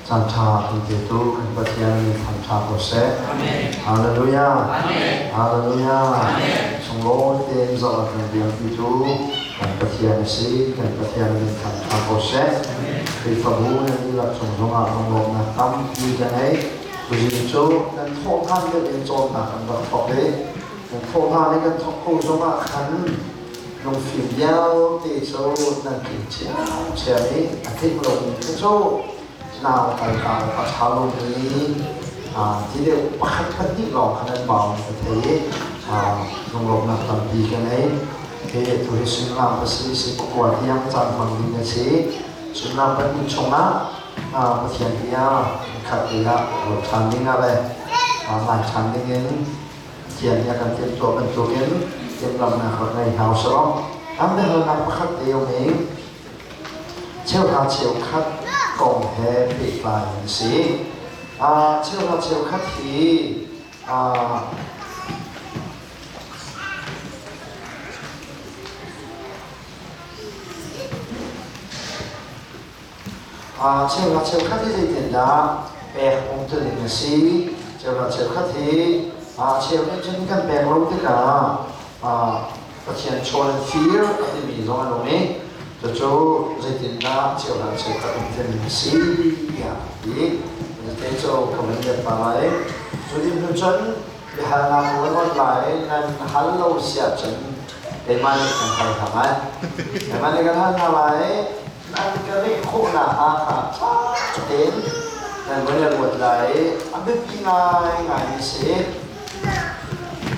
Caan ṭha kan petu kan Pathian min thangṭha ko seh. Hallelujah. Hallelujah. Sunglawi tein zoh a kan rianpitu kan Pathian a si. Kan Pathian min thangṭha ko seh. Khrihfabu nan dihlak cung zongah lunglawmhnak tampi ka ngei. Tuzing cu nan thawhṭhan deuh in cawnnak kan rak thawk i nan thawhṭhan i kan thawk ko zongah khan lungfim vialte cu nan tling ciamciam i a tling lomi kha cu nau kalka a ṭha lomi ti deuh pakhat pahnih lawng kha nan bau ka thei i lunglawmhnak tampi ka ngei. Hi tu hi suimilam pasarih si pakua tiang caan hmang ding a si. Suimilam pahnih chungah Pathian bia khat te ah ruat ṭhan ding ah le ngai ṭhan ding in Pathian nih a kan timhtuah bantukin timhlamhnak rak ngei hna usih. An biahalnak pakhat te um i cheuhra cheukhat kong he pehtlai an si. Cheuhra cheukhat hi Cheuhra cheukhat hi zeitindah pek umtuning a si? Cheuhra cheukhat hi cheu nih cun kan pek lo tikah Pathian chaw an fir a timi zong an um i cucu zeitindah cheuhra cheukhat umtuning a si tiah a ti. Te cu ka van let pa lai. Cu din hnu cun biahalnak ka van lai nan hal lo si ahcun keimah nih kan hal hna lai. Keimah nih kan hal hna lai. Nan ka leh khawhnak hnga kha ṭha tein nan van i ruat lai i a biapi ngaingaimi si.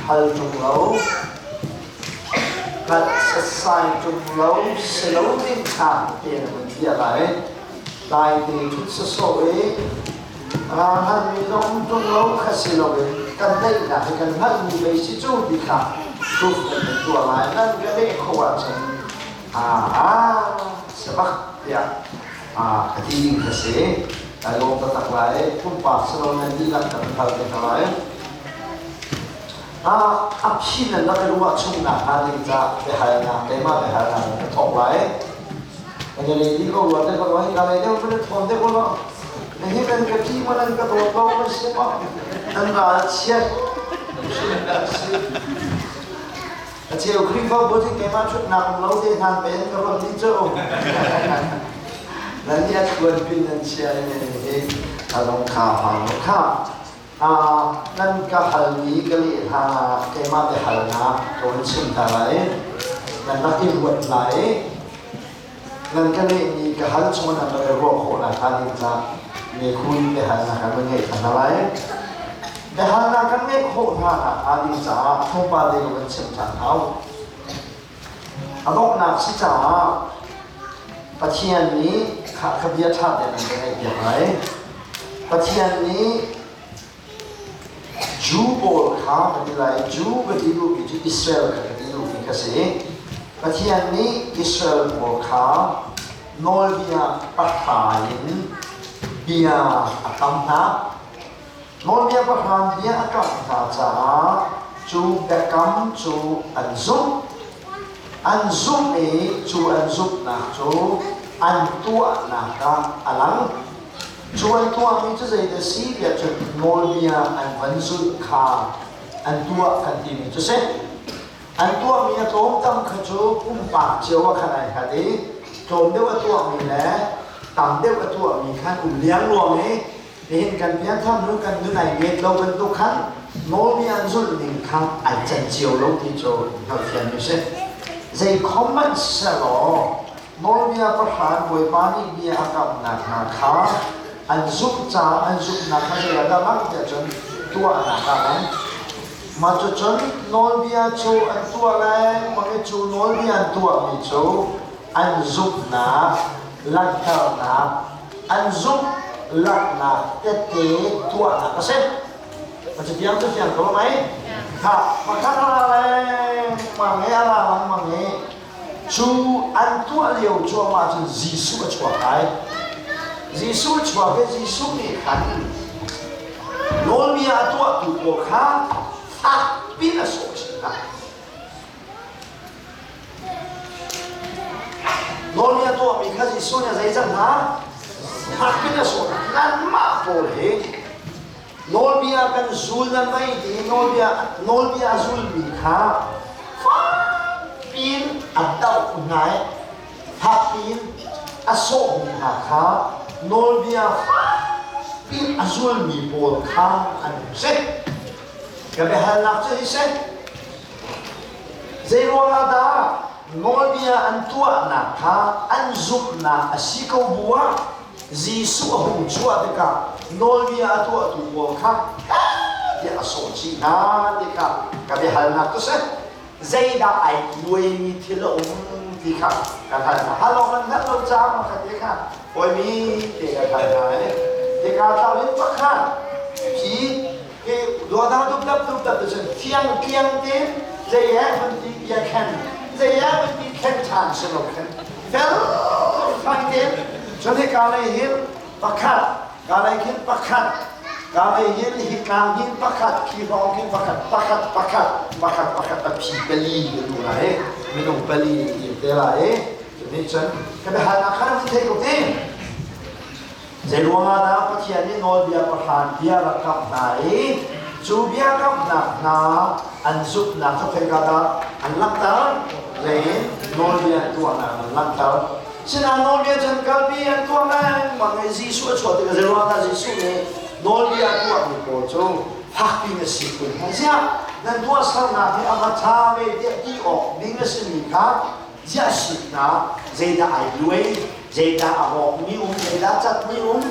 Hal ṭung lo, hngalh setsai ṭung lo si lo ding kha tein a vun thiah lai. Dai te ṭhut sawsawh i hngalhmi zong ṭung lo kha si loin kan daihnak hi kan hngalhmi pei si cu ti kha proof kan van tuah lai. Nan ka leh khawh ahcun Sabak tiah ka ti ding ka si. Kai lawm taktak lai. Pumpak silo nan dihlak kan hal te hna lai. A phi nan rak i ruah chungnak hnga ding ca biahalnak keimah biahalnak in ka thawk lai. Kan i di ko rua te ko rua hi ka lei deuh nan thawn deuh lo. Nihin nan ka ṭih ma nan ka dawt lo ma si ma nan ral chiat. A cheu Khrihfabu cu keimah ṭhutnak um lo te hna pen ka ruat dih cu. Nan nih a thluan pin nan chia i hi a lung kha hang lo kha. Nan ka halmi ka leh hna keimah biahalnak ka vun chim hna lai. Nan rak i ruat lai. Nan ka lehmi ka hal chung nan rak i ruah khawh nakhnga ding caah mekhun biahalnak kan van ngeih hna lai. Biahalnak kan ngeih khawh hna nakhnga ding caah tlawmpal te ka van chim ṭhan hau. A donghnak si caah Pathian nih kha ka bia ṭha tein an ka ngaihpiak lai. Pathian nih Jew pawl kha ka ti lai. Jew ka ti duhmi cu Israel kha ka ti duhmi kha si. Pathian nih Israel pawl kha nawlbia pahra in bia a kam hna. Nawlbia pahra bia a kam hna caah cu biakam cu an zumh. An zumh i cu an zumhnak cu an tuahnak ah a lang. Cu an tuahmi cu zeidah a si tiah cun nawlbia an van zulh kha an tuah kan timi cu si. An tuahmi a tlawmtam kha cu pumpak cio ah khan ai hngat i tlawm deuh a tuahmi le tam deuh a tuahmi khan um liangluang i nihin kan pianthar hnu kan nun ai nget lo bantuk khan nawlbia an zulh ning kha ai can cio lo ti cu hngalhthiam u sih. Zei khom hmanh selaw Nawlbia pahra Bawipa nih bia a kamhnak hna kha an zumh caah an zumhnak kha zei ah dah lang tiah cun tuahnak ah lang. Mah cucun nawlbia cu an tuah lengmang i cu nawlbia an tuahmi cu an zumhnak langhternak, an zumh langhnak tette tuahnak a si. Cu tiang cu fiang ko mei? Kha pakhat a ra lengmang i a ra lengmang i Cu an tuah lio cuahmah cun Jesuh a chuak ai. Jesuh a chuak i Jesuh nih khan nawlbia a tuahtu pawl kha fakpi in a sawh chin hna. Nawlbia tuahmi kha Jesuh nih a zei cang hna? Fakpin a sawh nanmah pawl hi nawlbia kan zul nan mei ti nawlbia nawlbia zulmi kha fakpiin a doh hna i fakpiin a sawhmi hna kha nawlbia fakpiin a zulmi pawl kha an si. Ka biahalnak cu hi si. Zeiruangah dah nawlbia an tuahnak kha an zumhnak a si ko bu ah Jesuh a hung chuah tikah nawlbia a tuahtu pawl kha tiah a sawh chih hna ti kha ka biahalnak cu si. Zeidah ai luaimi thil a um ti kha ka hal hna. Hal awk nan hngalh lo caah ma kha ti kha hawimi te ka hal hna i hika thlau in pakhat hi hi duada dupdap dupdap te cun fiang tliang tein zei he hun ti bia khen zei he hun ti khen ṭhan si lo khen fel fang tein cun hika lei hin pakhat ka lei khin pakhat ka lei hin hi tlang hin pakhat khi hrawng khin pakhat pakhat pakhat pakhat pakhat a phi pali ka duh lai minung pali ti te lai nih cun ka biahalnak kha nan thei ko ti Zei ruangah dah Pathian nih nawlbia pahra bia rak kamh hna i cu bia kamhnak hna an zumhnak cu khoika dah an langhter? Zei in nawlbia an tuahnak an langhter. Sinain nawlbia cu an kalpi an tuah lengmang i Jesuh a chuah tikah zei ruangah dah Jesuh nih nawlbia a tuahmi pawl cu fakpi na si kun hna? Ziah nan tuahsernak hi a va ṭha ve tiah ti awk ding a simi kha ziah siknak zeidah ai luai zeidah a rawkmi um zeidah catmi um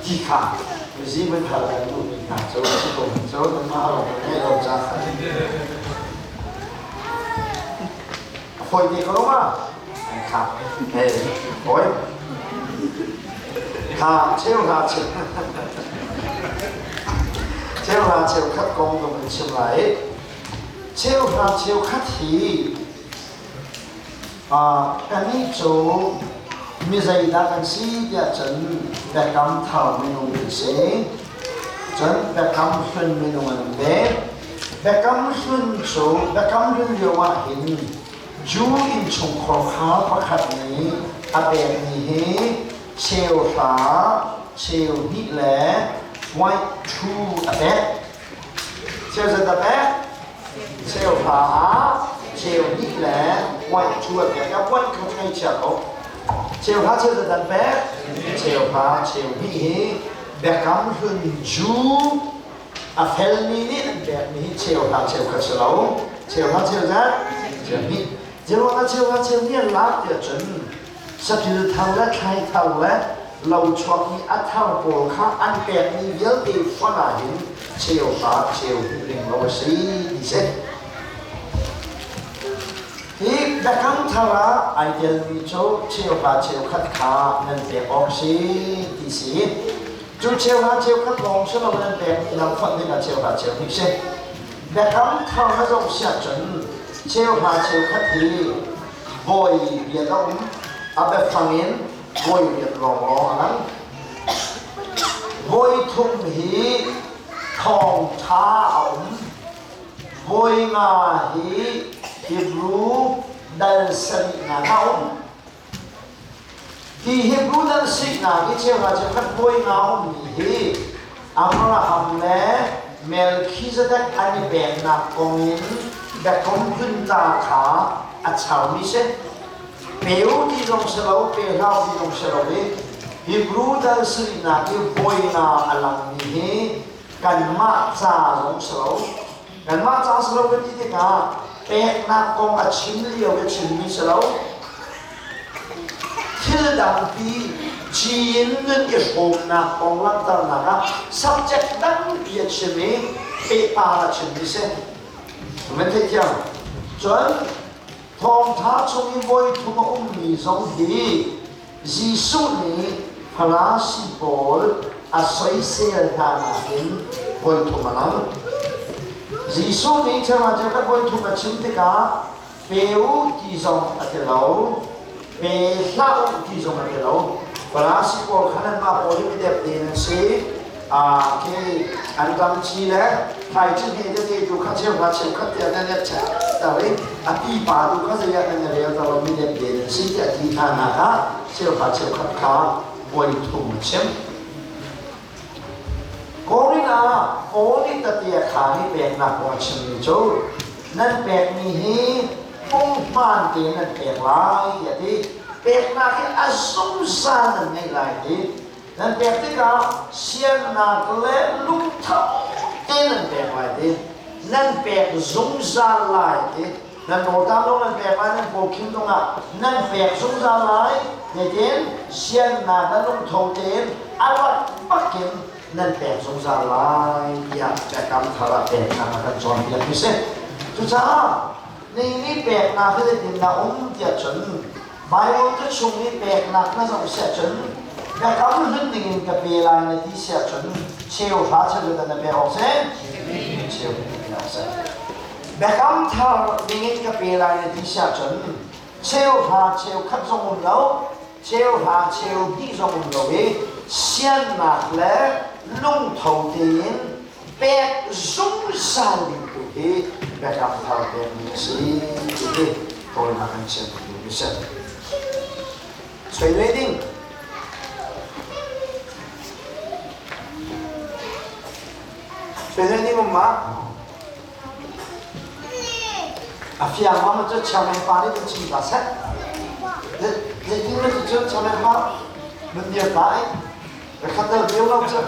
ti kha mizi van hal kan duhmi hna cu a si ko cu nanmah a rawk ngei lo ca a fawi te ko ma kha hey oi kha cheu hla cheu cheu hla cheu khat kong ka van chim lai Cheuhra cheukhat hi kannih cu mi zeidah kan si tiah cun biakam thar minung kan si. Cun biakam hlun minung an ve. Biakam hlun cu biakam hlun lio ah hin Jew innchungkhar khar pakhat nih a pekmi hi cheuhra, cheuhnih le point two a pek. Cheu zat a pek? Cheu hra ah cheu hnih le point cu a pek. A point kha thei chia ko. Cheu hra cheu zat an pek? Cheu hra cheu hnih hi biakam hlun Jew a felmi nih an pekmi hi cheu hra cheu khat si lo. Cheu hra cheu zat? Cheu hnih. Zeiruangah cheu hra cheu hnih an lak tiah cun saṭil thar le thlai thar le lo chuakmi a thar pawl kha an pekmi vialte fonh ah hin cheu hra cheu hnih ring lo a si ti si. Hi biakam thar ah ai telmi cu cheu hra cheu khat kha nan pek awk si ti si. Cu cheu hra cheu khat lawng si lo nan pekmi dang fonh ding ah cheu hra cheu hnih si. Biakam thar na zoh siah cun cheu hra cheu khat hi Bawi rian a um, a biafang in bawi rian lawnglawng a lang. Bawi thum hi thawngṭha a um. Bawi nga hi Hebrew dal sarihnak a um. Hi Hebrew dal sarihnak hi cheuhra cheukhat bawi nga ummi hi Abraham le Melchizedek an i peknak kong in biakam hlun ca kha a charmi si. Pe u ti zong si lo, pe hlah ti zong si lo i Hebrew dal sarihnak i bawi nga a langmi hi kanmah ca zong si lo. Kanmah ca si lo kan ti tikah peknak kong a chim lio i a chimmi si lo. Thil dangpi Chin nun i hrawmnak kong langhternak ah subject dangpi a chim i pehpar a chimmi si. Nan theithiam. Cun thawngṭha chung i voi thum a ummi zong hi Jesuh nih Farasi pawl a soisel hna nakin voi thum a lang. Jesuh nih cheukhat voi thum a chim tikah pe u ti zong a ti lo, pe hlah u ti zong a ti lo. Farasi pawl kha nanmah pawl hi midep te nan si. Khi an ram chi le thlaici hme tete tu kha cheuhra cheukhat tiah nan i ṭher i a pipa tu kha zei ah nan i rel lo midep te nan si tiah ti hna nak ah cheuhra cheukhat kha Voi thum a chim. Korin ah Paul nih tatia khaan i peknak kong a chimmi cu nan pekmi hi punghman tein nan pek lai tiah a ti. Peknak hi a zungzal nan ngeih lai a ti. Nan pek tikah siannak le lungtho tein nan pek lai ti. Nan pek zungzal lai ti. Nan rawltam zong nan pek lai, nan pawkhim zongah nan pek zungzal lai. Zeitin siannak le lungtho tein a rat bakin nan pek zungzal lai tiah Biakam Thar ah peknak a kan cawnpiak mi si. Cucaah ni nih peknak hi zeitindah um tiah cun Bible cu chung i peknak na zoh siah cun biakam hlun dingin ka pe lai na ti siah cun cheu hra cheu na pek awk si? Cheu na pek awk si. Biakam thar dingin ka pe lai na ti siah cun cheu hra cheu khat zong um lo, cheu hra cheu hnih zong um lo i siannak le lungtho tein pek zungzal ding tu hi biakam thar pekmi a si ti hi tawinak an chim duhmi a si. Soi ve ding. Soi ve ding um ma? A fiang ma cu chairman pa nih kan chim ta seh. Zeitin na cu chairman pa nan dir ta ai. Khat dal dio lo cu.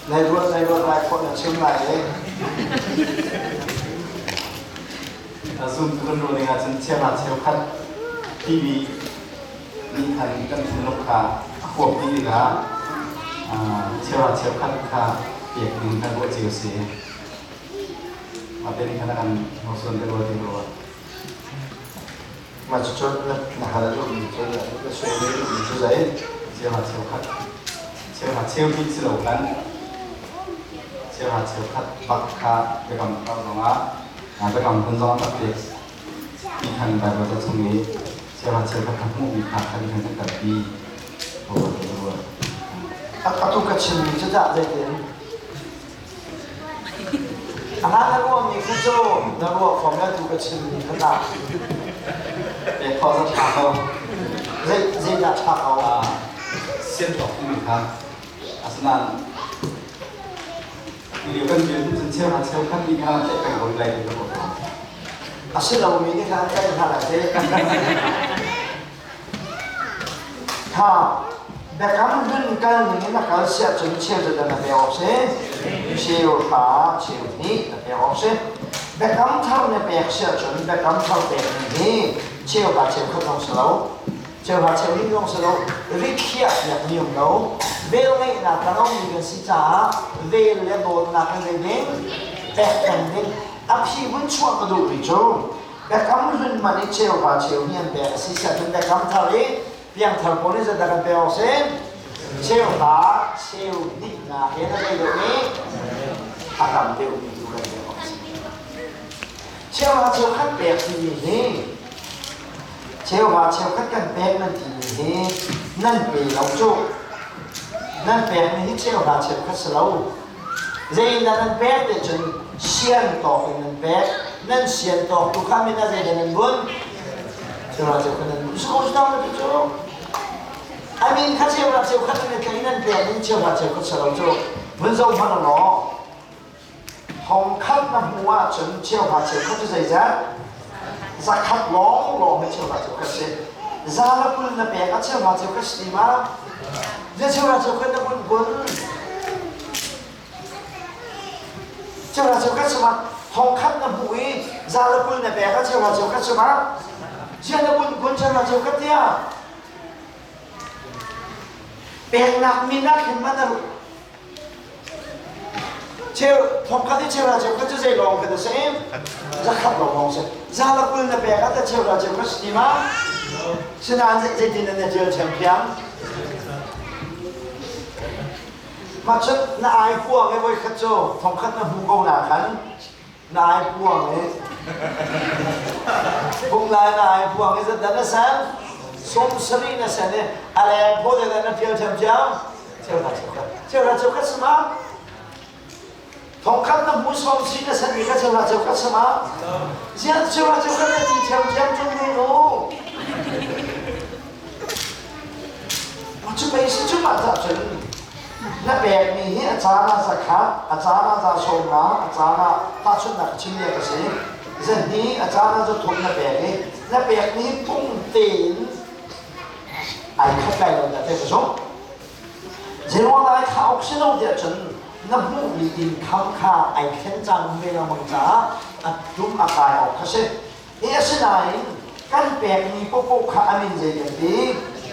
Nai ruat nai ruat lai khawh na chim lai e. Zoom tu kan ruah ning ahcun chiahra cheukhat timi nih khan kan thinlung kha a huap dih tikah chiahra cheukhat kha pek ding kan ruah cio si. Mah te nih khan a kan hnawhsuan te rua ti rua. Mah cucu na hal a duhmi cu na sui ve duhmi cu zei? Chiahra cheukhat chiahra cheu hnih si lo kan chiahra cheukhat bak kha biakam thar zongah biakam hlun zong tak pek ti khan Bible ca chung i chiahra cheukhat kha hmuhmi kha khan khan kan kalpi Atu ka chimmi cu dah zeitin? Aha na ruahmi kha cu na ruah fom le tu ka chimmi kha tah. Pek khawh cu ṭha ko. Zei zeidah ṭha ko? Sian tawk timi kha asinain lio kan dir cun cheuhra cheukhat nih khan tlaih peng ko lai ti ka ruah ko. A si lomi nih khan tlaih hna lai teh. Kha biakam hlun kal ning in a kal siah cun cheu cu na pek awk si. Cheu hra cheu hnih na pek awk si. Biakam thar na pek siah cun biakam thar pek ning hi cheu hra cheu khat zong si lo. Cheu hra cheu hnih zong si lo. Rikhiah piak mi um lo. Vel ngeihnak kan ummi kan si caah vel le dawtnak kan zei ding pek peng ding a phi vun chuah ka duhmi cu Biakam hlun man i cheuhra cheu hi an pek a si siah cun biakam thar i piangthar pawl nih zeidah kan pek awk si? Cheuhra cheu hnihnak in a zei deuh i a tam deuhmi tu kan pek awk si. Cheuhra cheukhat pek timi hi cheuhra cheukhat kan pek nan timi hi nan pe lo cu. Nan pekmi hi cheuhra cheukhat si lo. Zeidah nan pek ti cun sian tawk in nan pek. Nan sian tawk tu kha min ah zeidah nan bunh? Cheuhra cheukhat nan bunh. Siko cu ti cu. I mean kha cheuhra cheukhat nan i nan pek in cheuhra cheukhat si lo cu. Vun zoh hmanh law thong khat na hmuh ahcun cheuhra cheukhat cu zeizat? Zakhat lawng lawng hi cheuhra cheukhat si. Za le 20 na pek ah cheuhra cheukhat si ti ma? Zei cheuhra cheukhat na bunh kun? Cheuhra cheukhat si ma? Thong khat na hmuh i za le 20 na pek ah cheuhra cheukhat si ma? Zia na bunh kun cheuhra cheukhat tiah? Peknak min ah khin ma na Cheu thongkhat i cheuhra cheukhat cu zei lawng khan a si? Zakhat lawng lawng si. Za le 20 na pek ah tah cheuhra cheukhat si ti ma? Sinain zeitin na ṭial ṭhiamṭhiam? Mah cun na ai puang i voikhat cu thongkhat na hmu ko na khan na ai puang i pung lai na ai puang i zat na sen 70 na sen i a leng phaw te na ṭial ṭhiamṭhiam cheuhra cheukhat cheuhra cheukhat si ma? Thongkhat na hmu sawm si na san mi ka cheu cheu ka sama. Ziang cheu cheu ka na ti thiam thiam chung nu nu. Cu pei si cu mah cah cun na pekmi hi a caan ah zakhat, a caan ah za sawm nga, a caan ah tahchunhnak chim bia ka si. Zahnih, a caan ah zathum na pek i na pekmi hi pung tein ai khat lai lo dah te ka zumh. Zeiruang dah ai thlah awk si lo tiah cun na hmuhmi income kha ai thlen cang ve lengmang caah a tum a kai awk kha si. Hi asinain kan pekmi paohpaoh kha a min zei kan ti?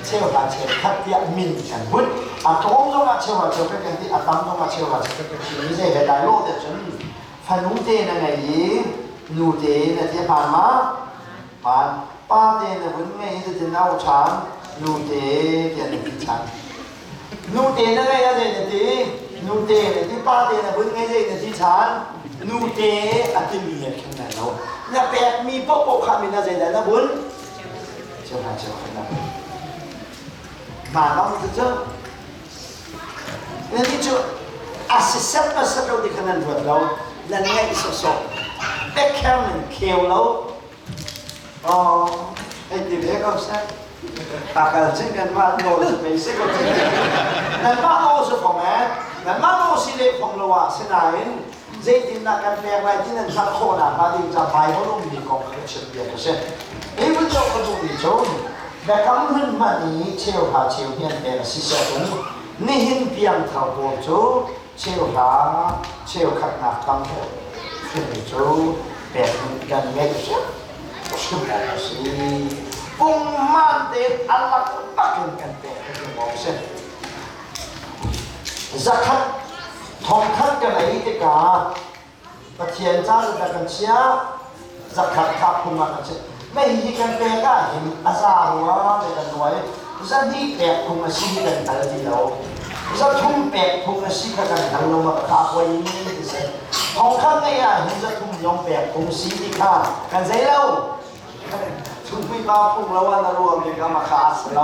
Cheuhra cheukhat tiah min kan bunh. A tlawm zongah cheuhra cheukhat kan ti, a tam zongah cheuhra cheukhat kan ti. Mi zei he dai lawh tiah cun fanu te na ngei i nu te na ti a hmaan ma? Hmaan. Pa te na vun ngei i cutin na auh ṭhan, nu te tiah na ti ṭhan. Nu te na ngei ah zei na ti? Nu te na ti. Pa te na vun ngei zei na ti ṭhan? Nu te a timi he khin na lo. Na pekmi paohpaoh kha min ah zeidah na bun? Cheuhra cheukhat na bun. Mah lawng cu nan nih cu a sisep ma sep lo ti kha nan ruat lo. Nan ngaih sawhsawh. Pekher nan kheu lo. Oh, hei ti ve ko seh. Takal cun kanmah nawl cu pei si ko cun. Nanmah nawl si fong eh. Nanmah nawl si le fong lo ah sinain zeitindah kan pek lai ti nan hngalh khawh nakhnga ding ca Bible ummi kong kha ka chim piak a si. Hi vun zoh ka duhmi cu biakam hlun hmanh i cheuhra cheu hian pek a si siahcun nihin piangthar pawl cu cheuhra cheukhatnak tam deuh hrim cu pek kan ngeih hrimhrim awk a si. Pungman tein a lak bak in kan pek hrimhrim awk a si. Zakhat thongkhat kan ei tikah Pathian ca dah kan chiah zakhat kha phung ah kan chiah. Mei hi kan pek ah hin a za rua te kan ruai. Zahnih pek phung a si hi kan hngal ti lo. Zathum pek phung a si kha kan hngal lo ma kha poi ti si. Thongkhat ngei ah hin zathum zong pek phung si ti kha kan zei lo. Chungpui pa phung lo ah na ruah mi kha ma kha a si lo.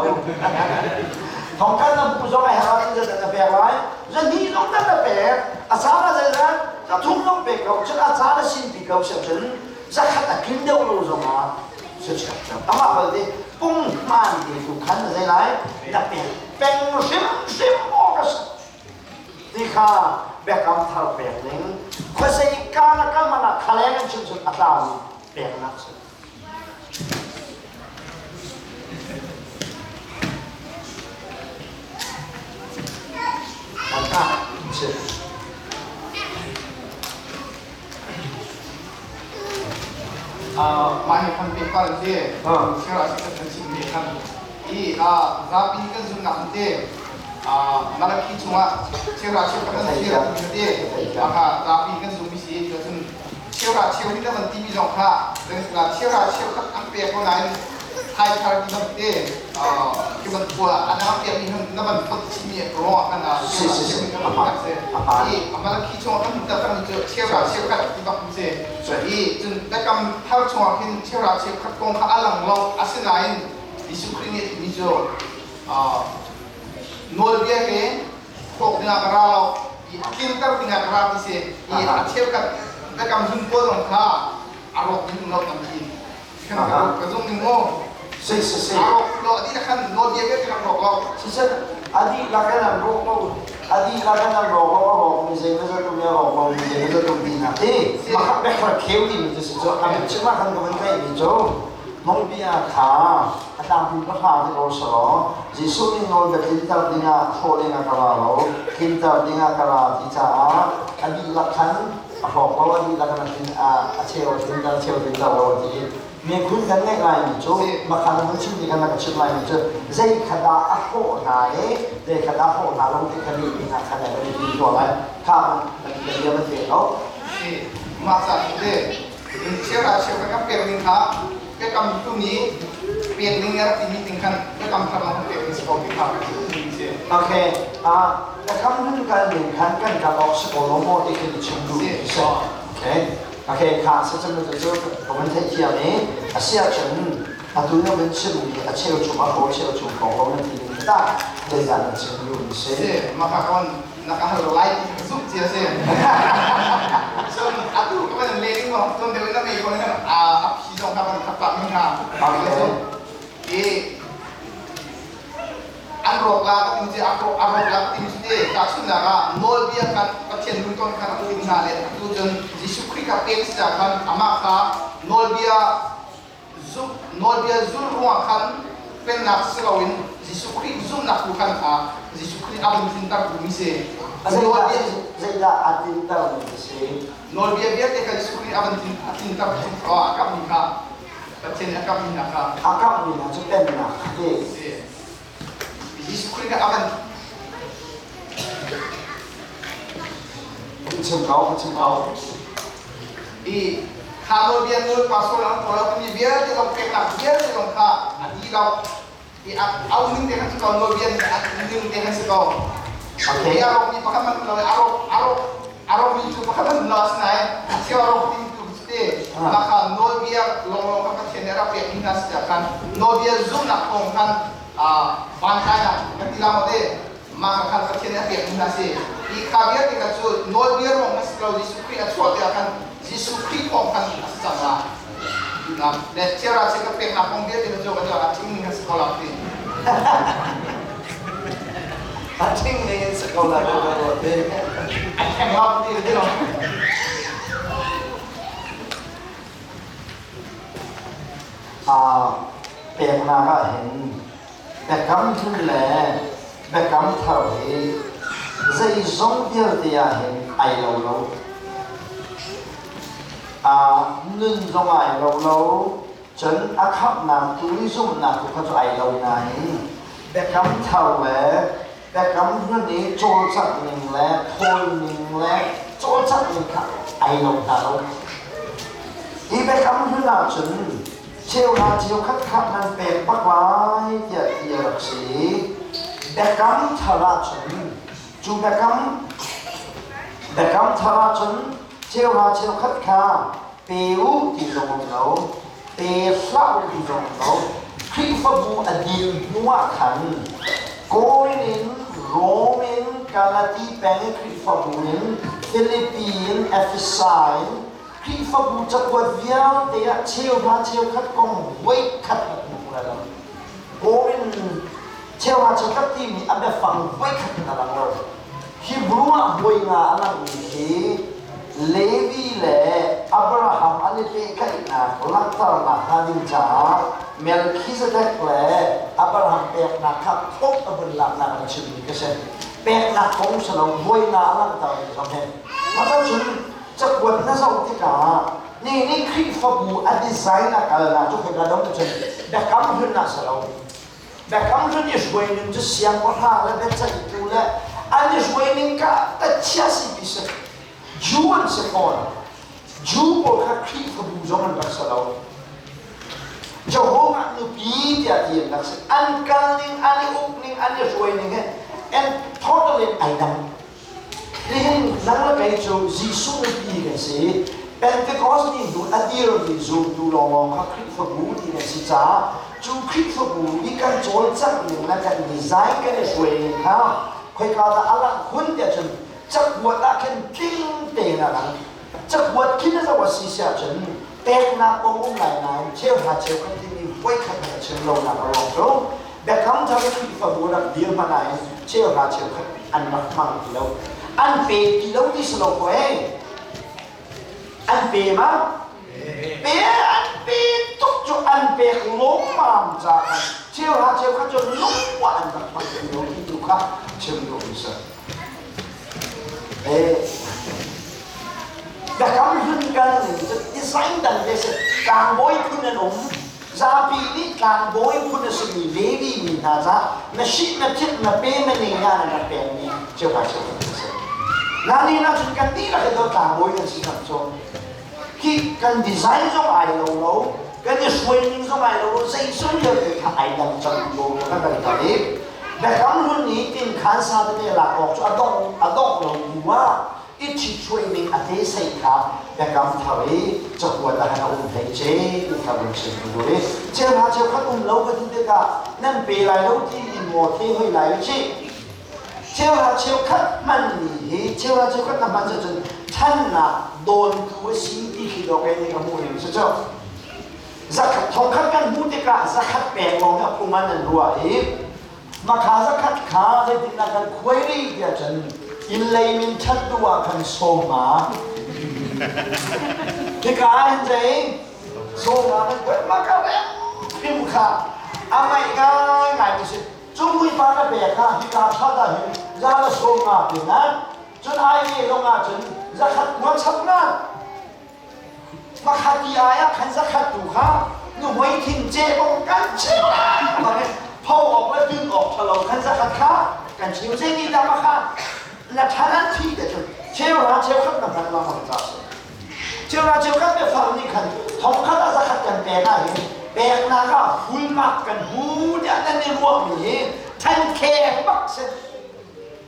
Thongkhat na hmuh zong a herh ahcun zeidah na pek lai? Zahnih zong na pek. A caan ah zeizat? Zathum zong pek ko. Cun a caan a sinpi ko si ahcun zakhat a tlin deuh lo zongah amah balte punghman te tu khan na zei lai na pek peng hrimhrim awk a si ti kha biakam thar pek ning khuasei ka na kal man ah khaleng in chim chun a tlaumi peknak si. Mah hi kan pekpal an ti. Share ah kan chim mi khan i zapi kan zumnak an ti. Malakhi chungah cheuhra cheukhat an thir an ti. Maka zapi kan zum mi si cun cheuhra cheu hi na van timi zong kha cheuhra cheukhat an pek ko nain thaithar ti bang te khi van khua a dang pek mi na van fot chimi ruang kan i Malakhi chungah kan hmuh tak mi cu cheuhra cheukhat ti bak si i cun biakam thar chungah khin cheuhra cheukhat kong kha a lang lo asinain Jesuh Khrih nih a timi cu nawlbia he thawk dingah ka ra lo i a tlinter dingah ka ra ti si i a cheukhat biakam hlun pawl zong kha a rawk ding lo tampi ka zung ning mu Si si si. A rawk lo a dihlak khan nawlbia vialte kan rawk lo. Siseh a dihlak in an rawk lo a dihlak in an rawk lo a rawk mi zei mazat um i a rawk lo mi zei mazat um ti hna ti makhat bekher kheu ti mi cu si cu a chim ah khan ka van theih mi cu nawlbia kha a tlangpi pahra ti ko selaw Jesuh nih nawl ka tlinter dingah hrawh dingah ka ra lo tlinter dingah ka ra ti caah a dihlak khan a hrawk lo a dihlak in a tlin a cheu a tlinter cheu tlinter lo a ti miphun kan ngeih laimi cu makhan na chim ti kan ka chim laimi cu zei kha dah a hrawh hna i zei kha dah hrawh hna lo ti kha mi hna kha ne kan i tuah lai kha kan bia man pe lo mah ca te cheu ra cheu kan pek ning kha biakam tu ni pek ning rak ti mi ting khan biakam thar lang pek ning si ko ti kha si okay a biakam hun kal ning khan kan kal awk si ko lo mo ti khi chim du si okay Okay, kha si cun cu ka van theihthiam i a si ahcun atu na van chimmi a cheu chung a hraw cheu chung kong lo nan ti ding khi tah zeizah nan chim duh mi si? Si, maka kon na ka hal lai ti ka zumh cia si. A rawk lak timi cu te tahchunhnak ah nawlbia khan Pathian lungton khan a um hna le atu cun Jesuh Khrih kha pek si caah khan amah kha nawlbia nawlbia zul ruangah khan pennak si loin Jesuh Khrih zumhnak tu khan Jesuh Khrih a vun tlinter mi si. Zeidah a tlinter mi si? Nawlbia vialte kha Jesuh Khrih a van tlinter a kamh mi kha Pathian nih a kamh mi hna kha. A kamh mi hna cu pennak a ti. Jesuh Khrih kha a van Chim ko, chim ko. I kha nawlbia nawl pastor an ko lo timi vialte zong peknak vialte zong kha a dih lo. I a ning te khan si ko, nawlbia nih a ning te khan si ko. Okay. I a rawk mi pakhat man lo a rawk a rawk a rawk mi cu pakhat man lo asinain a cheu a rawk ding tu cu te mah kha nawlbia lawnglawng kha Pathian nih a rak pek mi hna si ah khan nawlbia zumhnak thawng khan vantlainak kan ti la maw te mah kha khan Pathian nih a pek mi hna si. Hi kha vialte kha cu nawlbia ruang a si lo. Jesuh Khrih a chuah tikah khan Jesuh Khrih thawng khan a si cang la. Le chiara che ka peknak kong vialte kha cu ka a thing ning a si ko la ti. A thing ning in si ko la te. A theng la ti ti lo. Peknak ah hin Biakam Hlun le Biakam Thar hi zeizong vialte ah hin ai lo lo. Nun zong ai lo lo, cun a khamhnak tu i zumhnak tu kha cu ai lo nain Biakam Thar le Biakam Hlun i cawlcangh ning le thawl ning le cawlcangh ning kha ai lo hna lo. Hi Biakam Hlun ahcun cheuhra cheukhat kha nan pek bak lai tiah ti a rak si i biakam thar ahcun cu biakam biakam thar ahcun cheuhra cheukhat kha pe u ti zong um lo, pe hlah u ti zong um lo. Khrihfabu a din hnu ah khan Korin in, Rom in, Galati peng i Khrihfabu in, Filipi in, Efesa in Khrihfabu cakuat vialte ah cheuhra cheukhat kong voikhat na hmu lai lo. Korin cheuhra cheukhat timi a biafang voikhat na lang lo. Hebrew ah voi nga a langmi khi Levi le Abraham an i pehtlaihnak langhternak hnga ding caah Melchizedek le Abraham peknak kha thawk a vun laknak an chimmi ka si. Peknak kong si lo, voi nga a langhtermi zong hi. Mah cun cakuat na zoh tikah ni nih Khrihfabu a design a kalnak cu khoika dong cun biakam hlun ah si lo. Biakam hlun i hruai ning cu siangpahrang le biaceihtu le an i hruai ning ka tachia si ti si. Jew an si fawn. Jew pawl kha Khrihfabu zong an rak si lo. Jehovah nupi tiah ti an rak si. An kal ning, an i uk ning, an i hruai ning he and totally ai dang. Nihin nang le kei cu Jesuh nupi kan si. Pentecost ni hnu a dirmi zumtu lawnglawng kha Khrihfabu ti kan si caah cu Khrihfabu i kan cawlcangh ning le kan design kan i hruai ning kha khoika dah a langh khun tiah cun cakuat ah khin tling tein a lang. Cakuat khin a zoh a si si ahcun peknak kong um lai nain cheuhra cheukhat timi voikhat hmanh a chim lonak a ruang cu Biakam Thar i Khrihfabu rak dir hmanh ah hin cheuhra cheukhat an rak hmang ti lo. An pe ti lo ti si lo ko ee. An pe ma? Pe an pe tuk cu an pek lawmmam ca khan cheuhra cheukhat cu lungwa an rak hmang ti lo ti tu kha chim duh mi si. Eh, biakam hlun kal ning cu design dang te si. Tlangbawi phun an um. Zapi nih tlangbawi phun a simi Levi mi hna ca na shih na thit na pe na ne nga na rak pekmi cheuhra cheukhat an si. Nani na cun kan dihlak in tlangbawi kan si cang cu. Khi kan design zong ai lo lo, kan i hruai ning zong ai lo lo, zeizong vialte kha ai dang cang ko kan kan tar i biakam hlun nih tin khan sa tete lak awk cu a dong a dongh lo bu ah i ṭhithruai ning a te sei kha biakam thar i cakuat ah khan a um hlei ce ti kha vun chim ka duh i cheuhra cheukhat um lo ka ti tikah nan pe lai lo ti in maw the hoi lai u cih. Cheuhra cheukhat hmanmi hi cheuhra cheukhat na hman cun ṭhannak dawntu a si ti khi dawh kei nih ka hmuh ning si cu. Zakhat thongkhat kan hmuh tikah zakhat pek lawng hi a phung ah nan ruah i. Makha zakhat kha zeitindah kan khuai rih tiah cun inn lei min ṭhat duh ah khan sawm ma. Hika ah hin zei sawm ma kan khuai ma ka rem hrim kha a ngaih ngai ngai mi si. Cung muipa na pek kha hika thlat ah hin za le sawm nga pe na cun ai ne zong ah cun zakhat ngua chap na. Pakhat i ai ah khan zakhat tu kha nuhmei thing ce bang kan cheu bang pho awk le dun awk ṭhalo khan zakhat kha kan cheu zei nih dah kha na ṭhan an thi te cun cheu ra cheu khat na hman lengmang ca si cheu ra cheu khat biafang nih khan thong khat ah zakhat kan pek ah hin peknak ah full mark kan hmu tiah nan i ruahmi hi ṭhan kheng bak si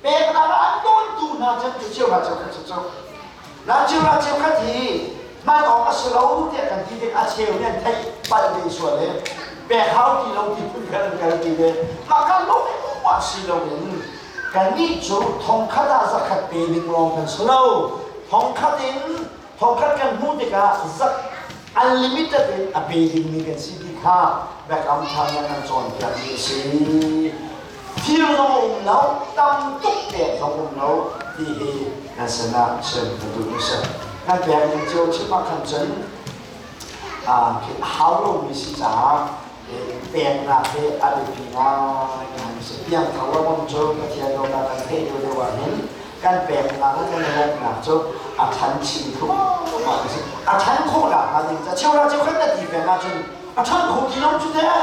peknak ah an dawntu hna cun cu cheu ra cheu khat cu Ralcheu cheukhat hi hman awk a si lo tiah kan ti tik a cheu nih an theih palh ve sual i pek hau ti lo ti phun khan an kal ti ve. Mah kan lawm ah si loin kannih cu thongkhat ah zakhat pe ding lawng kan si lo. Thongkhat in thongkhat kan hmuh tikah zak unlimited in a pe dingmi kan si ti kha biakam ṭha nih an cawnpiakmi a si. Thil zong a um lo, tam tuk pek zong um lo ti hi nan sinah chim ka duh mi si. Kan pek ning cio chim ah khan cun hau lomi si caah peknak hi a biapi ngai si. Piangthar lo um cu Pathian dawtnak kan theih deuh deuh ah hin kan peknak le kan lawmhnak cu a ṭhan chin thluahmah si. A ṭhan khawhnak hnga ding ca cheuhra cheukhat na ti peng ahcun a ṭhan kho ti lo cu teh.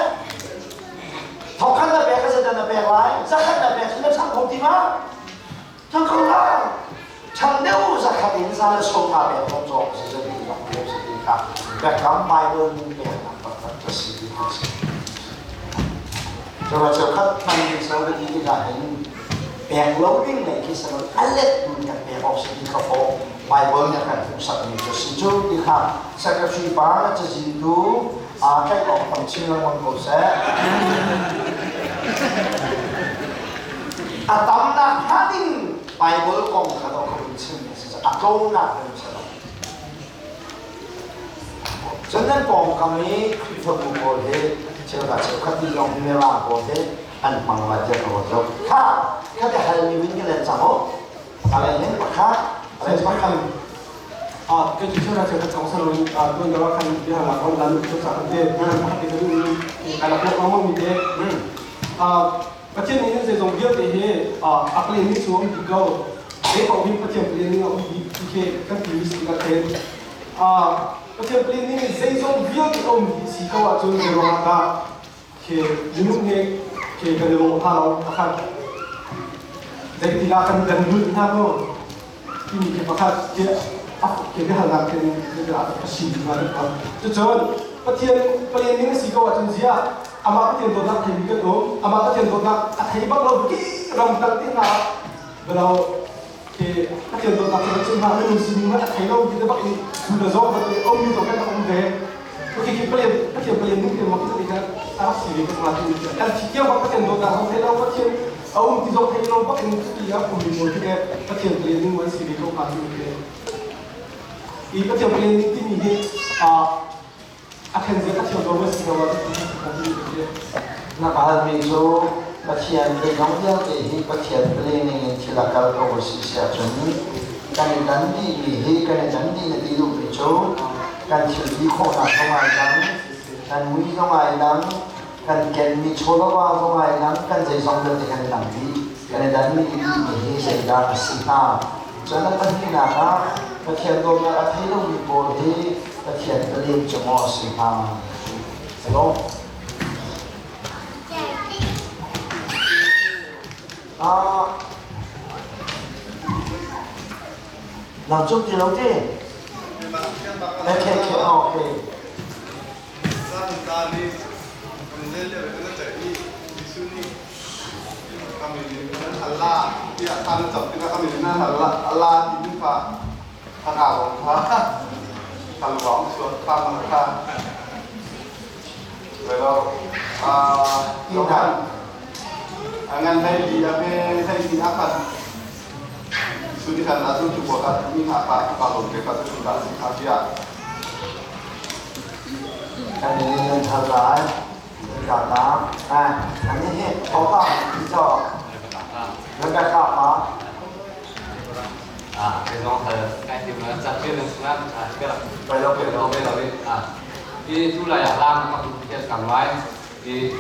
Thongkhat na pek a zeidah na pek lai? Zakhat na pek na chang kho ti ma? Chang kho lai. Chang deuh zakhat in za le sawm nga pek zong cawk si zabi zong pek si ti kha biakam Bible ning pek nak taktak ka si ti kha si. Cuma cheukhat hman ding so ka ti tikah hin pek lo ding lei khi sanu a let tu nih pek awk si ti kha fawh Bible nih a kan hmuhsak mi cu si cu ti kha secretary pa na cazin tu aa tlaih awk tam chin lengmang ko seh. A tamnak hnga ding Bible kong kha dawh kho in chim a si a tlawmnak in si lo. Cun nan pawngkam i Khrihfabu pawl hi cheuhra cheukhat ti zong hi mirang pawl hi an hmang lai tiah ka ruat lo. Kha kha te halmi min ka len cang u. A leng pakhat, a leng pakhat. Ke cu cheuhra cheukhat kong saloin tuan deuh ah khan biahalnak ron lan cu cak te pakhat te ka duh mi ka rak ruah mi te Pathian nih zeizong vialte hi a plan mi cu a um dih ko zei paoh hi Pathian plan ning a um dih ti khi kan ti mi si ka khen Pathian plan ning zeizong vialte a um dih si ko ahcun zei ruangah dah khi minung he khi kan i lawh hna lo pakhat zeitilah kan kan lulh hna maw timi khi pakhat khi khi biahalnak khin a si hnga cucun Pathian Pathian ning a si ko ahcun ziah amah Pathian dawtnak theimi kan um amah Pathian dawtnak a thei bak lo ki ram kal ti hna belo khi Pathian dawtnak cu cun hna minung sining a thei lo ti te bak in zu le zawk te um mi to kan um ve khi khi Pathian Pathian Pathian ning te mo khi kan a rak si ve ko hnga ti kan thi tiang bak Pathian dawtnak zong thei lo Pathian a um ti zong thei lo bak in ti a um mi pawl khi Pathian Pathian ning an si ve ko hnga ti ke i Pathian Pathian ning timi hi a a then zia ka thiam lo ma si lo ti Na ka halmi cu Pathian zeizong vialte hi Pathian planning in thil a kal ko a si siahcun kan i dan dihmi hi kan i dan dih na ti duhmi cu kan thil ti khawhnak zong ai dang, kan mui zong ai dang, kan kenmi chawlava zong ai dang, kan zeizong vialte kan i dang dih. Kan i danmi dihmi hi zeidah a si hnga? Cun a pahnihnak ah Pathian dawtnak a thei lomi pawl hi Pathian palen cu maw a si hnga? Hello? Ah, nang cung ti lo ti? Okay, okay, okay. Allah tiah kan cam tikah kami na Allah Allah ti kha ka lawng kha kan lawng suat kha man kha Pero Ina ngan hei li a pe hei ni a khat suni kan la chu chu ko ka mi ha pa pa lo ke ka chu ka si kha tia kan in nan thal lai. Rebecca ta. Ani hi Opa ti cho Rebecca pa. Cái dòng thờ cái thì mà chặt biết là xuống cái là Phải đâu phải đâu đâu. Về rồi thì thu lại làm các cái càng lại thì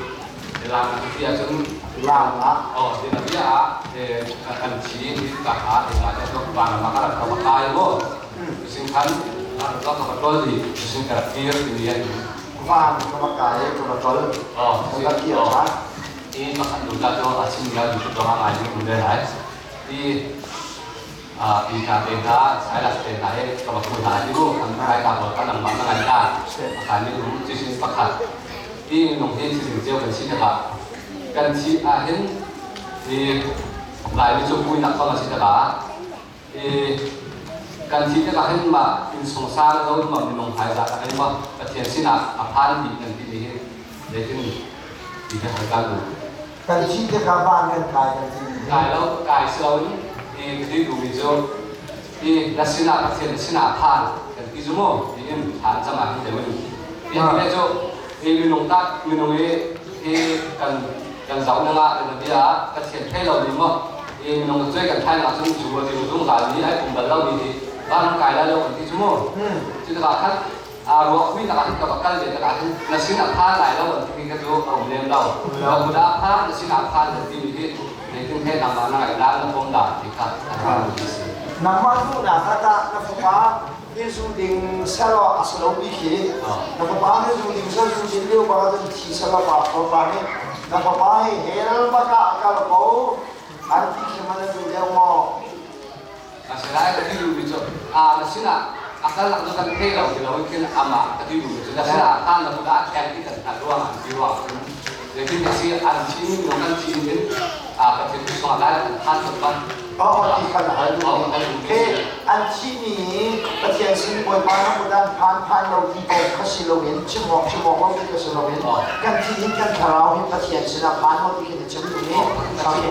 làm thì chúng Làm á. Thì là biết thì cần chỉ thì cả cả thì là cho vàng mà các là có cái vô sinh khăn nó có cái gì sinh cả kia thì như Van ka makai ka matol. Ka kia cha. Thì mà khăn đủ ra cho à xin ra đủ cho hàng ngày như thế này thì ปีกาเป็นท่าใช้หลักเป็นไหนกับคุณหาที่รูปทำใครกับก็นำมาตั้งแต่อาคารนี้รู้ที่ชื่อประคัดที่หลงที่สิ่งเจียวกันชิดนะครับกันชีอาเห็นที่หลายวิจุคุยนักเข้ามาชิดนะครับที่กันชีจะเห็นมาอินสงสารแล้วมามีลงหายจากอะไรมาประเทศสินะอภานดีกันที่นี้ในที่นี้ที่จะหาการดู Kan chi te ka van kan kai kan ti. กายแล้วกายเสียวที่ที่ดูมีโจที่ลักษณะประเทศลักษณะผ่านกันที่จุโมที่อินผ่านจะมาที่เดี๋ยวนี้ที่นี่โจที่มีลงตักมีลงเอที่กันกันเจ้าเนื้อเป็นเบียร์ประเทศให้เราดีมั้งที่มีลงช่วยกันไทยเราซึ่งจูที่รุ่งสายนี้ให้ผมบรรลุดีที่บ้านกายแล้วเราที่จุโมที่ตลาดท่านอารวคุยตลาดที่กับกันเลยตลาดที่ลักษณะผ่านหลายแล้วที่ก็จูเอาเรียนเราเราบุดาผ่านลักษณะผ่านที่มีที่ในที่ให้นำมาหน้าร้านผมด่าที่ครับ Nangmah nu na kata na fapa hi zu ding selo aslo mi khi na fapa hi zu ding sel zu ding lio ba kan thi selo pa fapa ni na fapa hi hel ba ka akal ko an ti khi man du deu mo. อาเสร็จก็ที่ดูวิจลักษณะอาการหลักตัวกันเทเราที่เราขึ้นอามาก็ที่ดูวิจลักษณะท่านเราก็แทนที่กันตัดร่วงอันที่ร่วงเดี๋ยวที่จะซีอันชิ้นน้องกันชิ้นนี้ประเทศที่สองได้ท่านสุดบ้าง อ๋อที่ขนาดดูเออันที่นี้ประเทศสิงคโปร์ปานะบุดันผ่านผ่านเราที่กองคสิโลเห็นชิมองชิมองว่าเป็นคสิโลเห็นกันที่นี้กันคาราวเห็นประเทศสินะผ่านเราที่เห็นชิมตรงนี้โอเค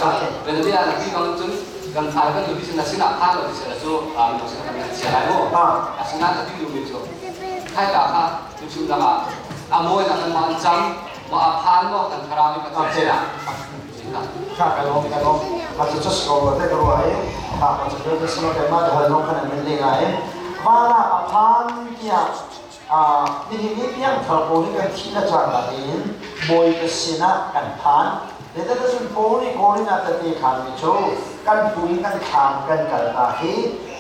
โอเค เป็นเรื่องที่กำลังจนกันทายกันอยู่ที่สินะสินะท่านเราที่เสียแล้วมีสิ่งที่เสียแล้วสินะที่ดูมีจุให้กับค่ะจุชิมละมาอโมยกันมันจำมาผ่านมากันคารามีประเทศเสีย ค่ะกระลงกระลงมาจะจะสกอร์ได้กระไรค่ะมาจะเกิดสโลแกนมาจะให้ลงคะแนนเป็นยังไงว่าละผ่านเนี่ยนี่นี่เพียงเท่าโพนี่กันที่ละจานละเองบอยเปสินะกันผ่านเดี๋ยวจะสุนโพนี่โคนี่นาตะตีขันมิโชกันปุ่มกันขามกันกันตาฮี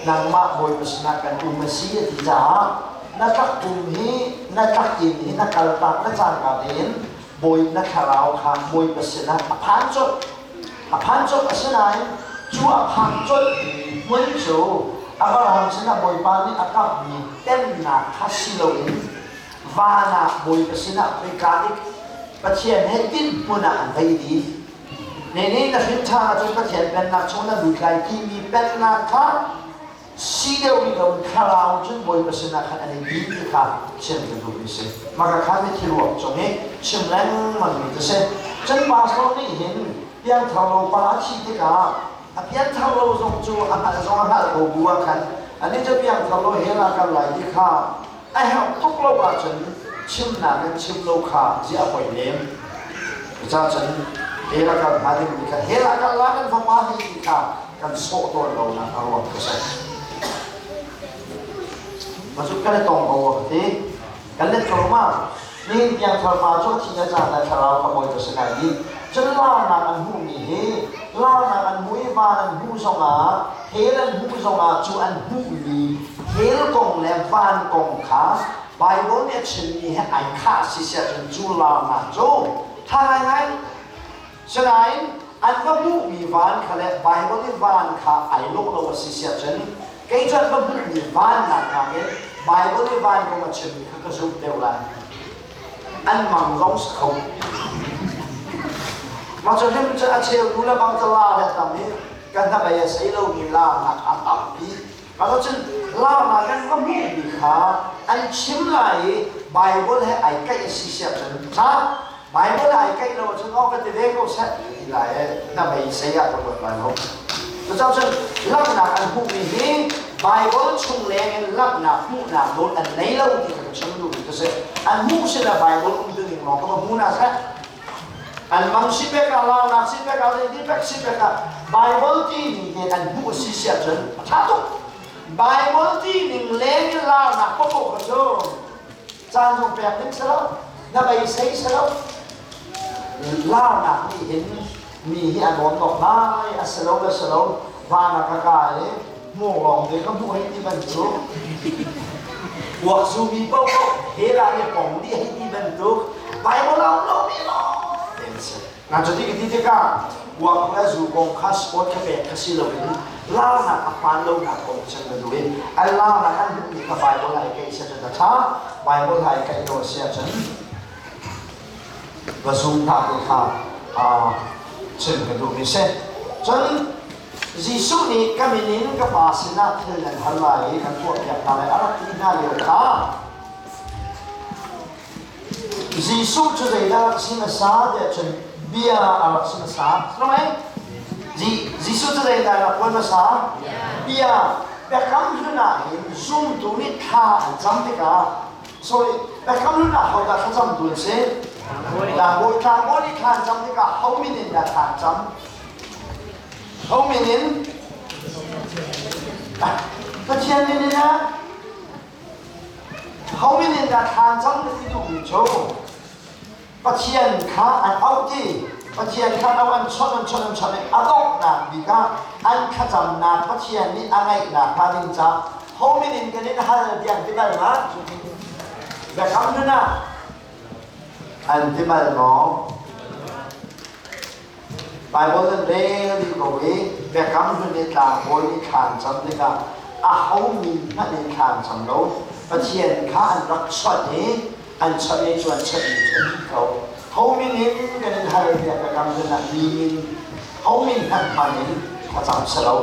นางมาบอยเปสินะกันอุมสีที่จ้านักปุ่มฮีนักกินฮีนักกลตากนักจานกันเองบอยนักขาวค่ะบอยเปสินะผ่านจบผ่านจบอสินายจูผ่านจบมุนจูอับราฮัมสินะบอยปานี่อากับมีเต็มหนักทัศิโลอินวานาบอยเปสินะไปการิกประเทศให้ติ้นปุ่นอันไปดีในนี้นักฟินชาจนประเทศเป็นนักชงนักดูไกลที่มีเป็นนักค่ะสีเดียวมีลมคาราวจนบอยเปสินะขันอันนี้ดีที่ค่ะเช่นกันดูมิสิมากระข้าไม่ที่รวมตรงนี้ชิมแรงมันมีจะเช่นจนบาสโลนี่เห็นเพียงเท่าโลปาชีที่กาเพียงเท่าโลทรงจูอันทรงหัลโกบัวขันอันนี้จะเพียงเท่าโลเฮลากันไหลที่ข้าไอ้เฮาทุกโลกาจนชิมนานั้นชิมโลคาจีอภัยเลมพระเจ้าฉันเฮลากันมาดิมีกันเฮลากันลากันฟังมาที่ข้ากันโซตัวเรานะอารมณ์ก็ใช่มาสุดกันเลยตรงกับว่าที่กันเลยตรงมากนี่ยังทรมาช่วงที่อาจารย์ในคาราวขโมยตัวสนายดีจนล่านาอันหูมีเฮล่านาอันหูวานอันหูสงอาเฮลันหูสงอาจูอันหูมีเฮลกงและวานกงขาไบเบิลเนี่ยชินมีให้ไอข้าสิเสียจนจูลามาโจถ้าไงไงฉะนั้นอันว่าหูมีวานขาและไบเบิลนี่วานขาไอโลกเราสิเสียจนเกจนว่าหูมีวานหนักหนักเนี่ยไบเบิลนี่วานกงมาชินมีข้ากระซุบเดียวละอันมังร้องสเขามาจนถึงจะอาเชียวดูแลบางจะลาเนี่ยตอนนี้กันถ้าไปใช้เรามีลาหนักอันตับปีมาจนลามากันก็มีมีขาอันชิมไหลไบเบิลให้ไอ้ใกล้สิเสียจนจ้าไบเบิลไอ้ใกล้เราจะนอกกันจะเด็กก็เสียหลายน่าไปใช้ยาตัวไปแล้วเจ้าจนลาหนักอันหูมีนี้ Bible chung leng in langhnak hmuhnak nawl an nei lo ti kha ka chim duhmi ka si. An hmuh sin ah Bible um tu ning lawng ka va hmu na seh. An mang si pek ah, launak si pek ah, zeiti pek si pek ah Bible ti ning tein an hmuh si si ahcun a ṭha tuk. Bible ti ning leng in launak paohpaoh kha cu caan zong pek ding si lo, na beisei si lo. Launak nih hin mi hi a nawn bak lai a si lo le si lo van ah ka kai i hmuh lawng te ka hmuh hei ti bantuk uak zumi paohpaoh hell ah i pong dih hei ti bantuk Bible a um lomi lawng te an si na cuti ka ti tikah uak le zu kong kha sport kha pek kha si loin larnak a hmaan lonak kong chan ka duh i an larnak an hmuhmi kha Bible hai kai sia cun a ṭha Bible hai kai lo a si ahcun va zum hna ti kha chim ka duhmi si. Cun Jesuh nih ka min in ka Pa sinah thil nan hal lai i kan tuahpiak hna lai a rak ti hna lio kha Jesuh cu zeidah rak si hmasa tiah cun bia a rak si hmasa. Jesuh cu zeidah rak uan hmasa? Bia. Biakam hlun ah hin zumtu nih thla an cam tikah Sorry, biakam hlun ah hodah thlacam tu an si? Tlangbawi. Tlangbawi nih thla an cam tikah ho min in dah thla an cam? Ho min in? Pathian min in ah? Ho min in dah thla an cam na ti duhmi cu? Pathian kha an auh ti. Pathian kha an auh an chawnh an chawnh an chawnh i a donghnak bik ah an thlacamnak Pathian nih a ngaihnak hnga ding caah ho min in kan in hal tiang ti bal ma? Biakam hlun ah an ti bal maw? Baibal nan rel dih ko i Biakam hlun i tlangbawi nih thla an cam tikah aho min hmanh in thla an cam lo. Pathian kha an rak chawnh i an chawnh i cu an chawnhmi cu a dih ko. Ho min in kan in hal tiah Biakam hlun ah mi min ho min hmanh hman in thlacam si lo.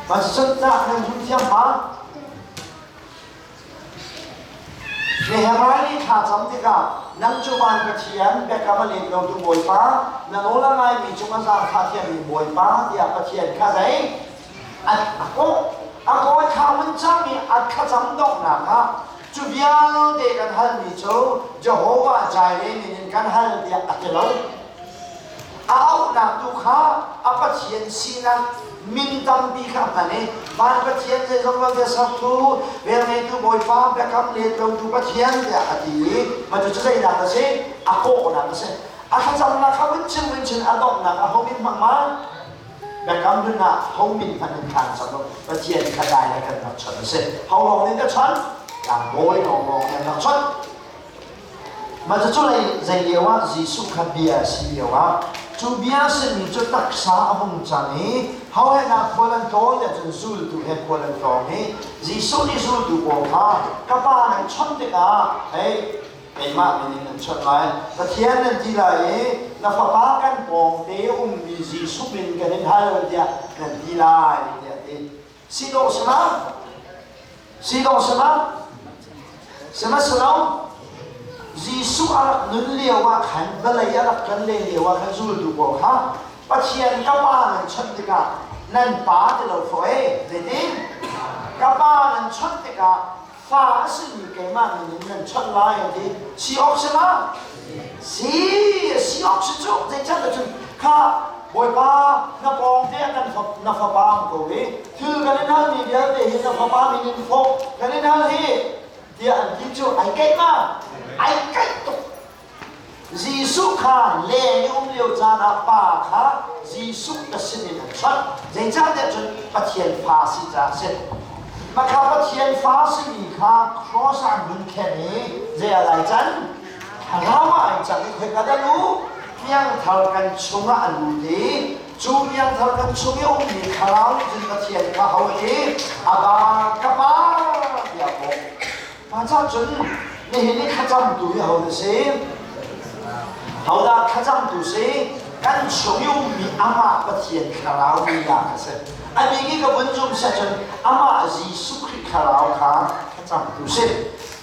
Mah cucun tah nan zum thiam ma? Nehemiah nih thla cam tikah nang cu van Pathian biakam a let lotu Bawipa, na nawl a ngaimi cungah zaangfah thiammi Bawipa tiah Pathian kha zei a kawh a kaw thla mun cangmi a thlacam donghnak ah cu vialte kan halmi cu Jehovah Jireh min in kan hal tiah a ti lo. A auhnak tu kha a Pathian sinak min tampi kha a hman i van Pathian zeizong vialte sertu velngeitu Bawipa biakam let lotu Pathian tiah a ti i mah cu zeinak a si? A kawhnak a si. A thlacamnak kha vun chim vun chin a donghnak a ho min hmang ma? Biakam hlun ah ho min hmanh in thlan cang lo Pathian kha dai le kan rak chawnh a si. Ho lawng nih dah chawnh? Tlangbawi lawng lawng nih an rak chawnh. Mah cucu lei zei lio ah Jesuh kha bia a si lio ah cu bia simi cu taksa a hung cang i ho he dah khual an tlawn tiah cun zultu he khual an tlawng i Jesuh nih zultu pawl kha ka pa nan chawnh tikah hei keimah min in nan chawnh lai Pathian nan ti lai i na fapa kan pawng te ummi Jesuh min kan in hal tiah nan ti lai tiah a ti. Si dawh si ma? Si dawh si ma? Sihmanhsehlaw Jesuh a rak nun lio ah khan vawlei a rak kan len lio ah khan zultu pawl kha Pathian ka Pa nan chawnh tikah nan pa ti lo fawh e zeitin ka Pa nan chawnh tikah fa a simi keimah min in nan chawnh lai an ti si awk si ma si si awk si cu zeicahtiah cun kha Bawipa na pawng te ah kan na fapa um ko i thil kan in halmi vialte hi na fapa min in fawk kan in hal hi tiah an ti cu ai keih ma ai keih tuk Jesuh kha leng i um lio caan ah pa kha Jesuh ka sin in an chawnh zeicahtiah cun Pathian fa si caah a si Makha Pathian fa simi kha cross ah an vun khen i zei ah lai can thlarau ah ai cang i khoika dah lu piangthar kan chungah a lut i cu piangthar kan chung i a ummi thlarau nih cun Pathian kha ho i Abba ka Pa tiah a kawh. Mah cah cun nihin i thlacamtu hi ho na si? Hodah thlacamtu si? Kan chung i ummi amah Pathian thlarau lila kha si. A bik i ka vun zum siah cun amah Jesuh Khrih thlarau kha thlacamtu si.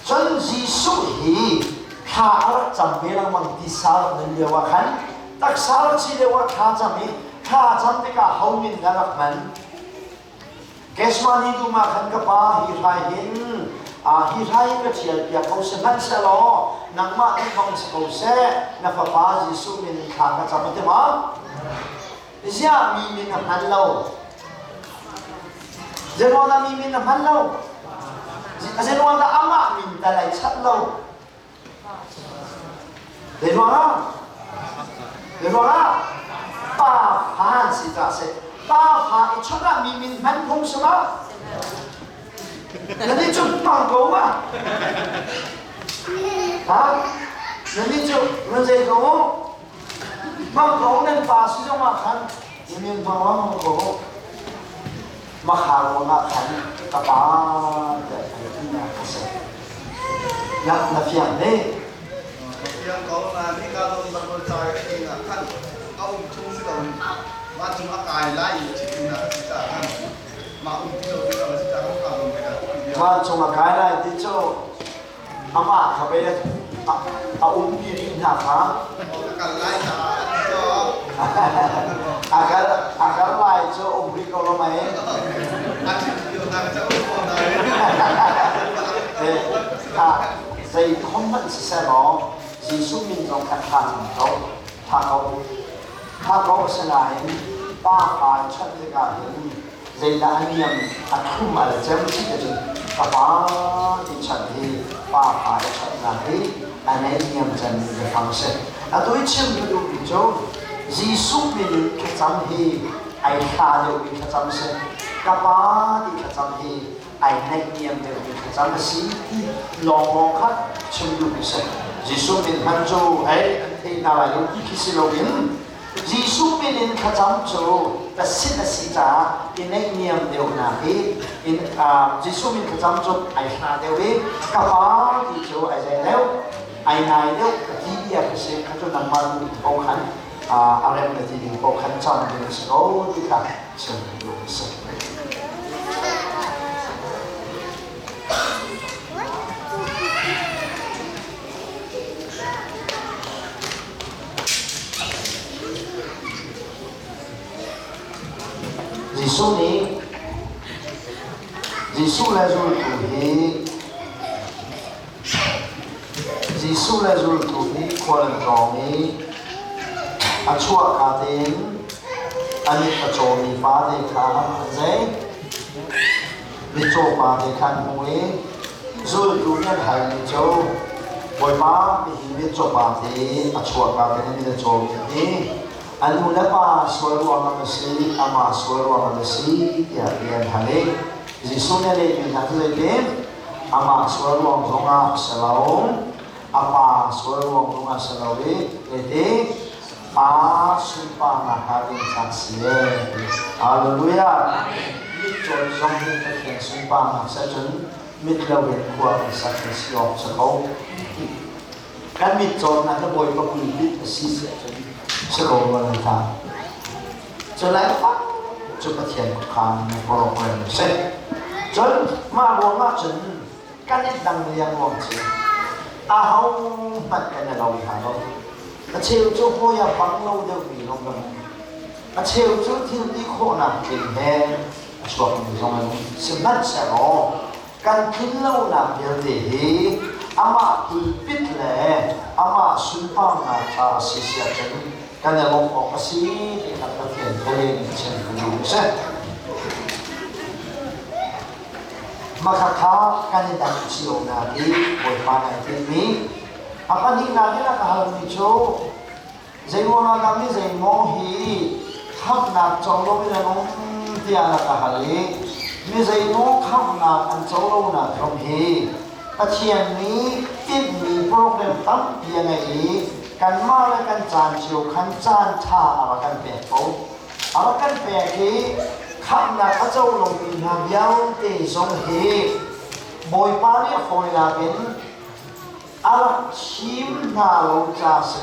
Cun Jesuh hi thla a rak cam ve lengmang tisa rak nun lio ah khan taksa rak si lio ah thla cam i thla cam tikah ho min dah rak hman? Gethsemane dum ah khan ka pa hi hrai hin hi hrai in ka ṭhial piak ko sihmanhsehlaw nangmah nih bang si ko seh, na fapa Jesuh min in thla ka cam a ti ma? Ziah mi min a hman lo? Zeiruangah mi min a hman lo? Zeiruangah amah min tal ai chap lo? Zeiruangah? Zeiruangah? Pa fa an si ca seh. Pa fa i chawnh ah mi min hman phung si ma? Na nih cu hmang ko ma? Ha? Na nih cu nan zei ko? Hmang ko nan pa si zong ah khan mi min hmang hmang ko. Makha ruangah khan ka pa tiah kan tinak a si. Na na fiang ne? Na fiang ko na nika zawn Bible ca ka ing ah khan a um chung si loin vancung a kai lai i chimnak a si caah khan mah um ti lo ding a si caah kan ka zawn kai Vancung a kai lai ti cu amah kha pei a umpi rih hna kha. A kal lai caah a ti cu. A kal a kal lai cu um rih ko lo mei. A chim lio hna ka um ko na. Kha zei khom hmanh siseh law Jesuh min zong kha tha ko tha ko tha ko asinain pa pa chawnh tikah hin zeidah a niam a thum a le cem si te cun ka pa ti chan hi pa pa i channak hi a nei niam cem mi biafang si. Atu i chim ka duhmi cu Jesuh min in thlacam hi ai hla deuhmi thlacam si, ka pa ti thlacam hi ai naih niam deuhmi thlacam a si ti lawnglawng kha chim duhmi si. Jesuh min hman cu ei an thei hna lai lo ti khi si loin Jesuh min in thlacam cu ka sin a si caah i naihniam deuhnak hi in Jesuh min thlacam cu ai hla deuh i ka pa ti cu ai zei deuh ai nai deuh ka ti bia ka si kha cu nangmah duh ko khan a rem na ti ding ko khan cam ding a si ko ti kha chim duh a si. Jesuh nih Jesuh le zultu hi Jesuh le zultu hi khual an tlawng i a chuahka tein an mit a cawmi pa te kha an zei mitcaw pa te kha an hmuh i zultu nih an halmi cu Bawipa hihi mitcaw pa te a chuahka te na mit a cawmi hi a nu le pa sual ruangah maw si amah sual ruangah maw si tiah bia an hal i Jesuh nih a lehmi hna cu zeitin amah sual ruang zongah si lo a pa sual ruang zongah si lo i zeiti pa sunparnak hnga ding caan si Hallelujah. Mitcaw zong hi Pathian sunparnak seh cun mit loin khua kan sak kan si awk si ko. Kan mit cawtnak hi Bawipa pulpit a si seh cun si ko rual an ta. Cu lai fak cu Pathian khuakhan na program a si. Cun mah ruangah cun kan i dang liangluang cu aho hmanh kan i lo hna lo. A cheu cu hawi a bang lo deuhmi lawng kan um. A cheu cu thil ti khawhnak tling he a chuakmi zong an um. Sihmanhsehlaw kan tlin lonak vialte hi amah pulpit le amah sunparnak ca a si si ahcun kan i lawmh awk a si ti kha Pathian bialeh in chim ka duh a si. Makhakha kan i dang cio nak i Bawipa nih a tinhmi a pahnihnak in a ka halmi cu zeiruangah dah mi zeimaw hi khamhnak co loin an um tiah na ka hal i mi zeimaw khamhnak an co lonak zong hi Pathian nih tinhmi program tampi a ngei i kanmah le kan caan cio khan caan ṭha a rak kan pek ko. A rak kan pek i khamhnak a co lomi hna vialte zong hi Bawipa nih a fawinak in a rak thim hna lo ca si.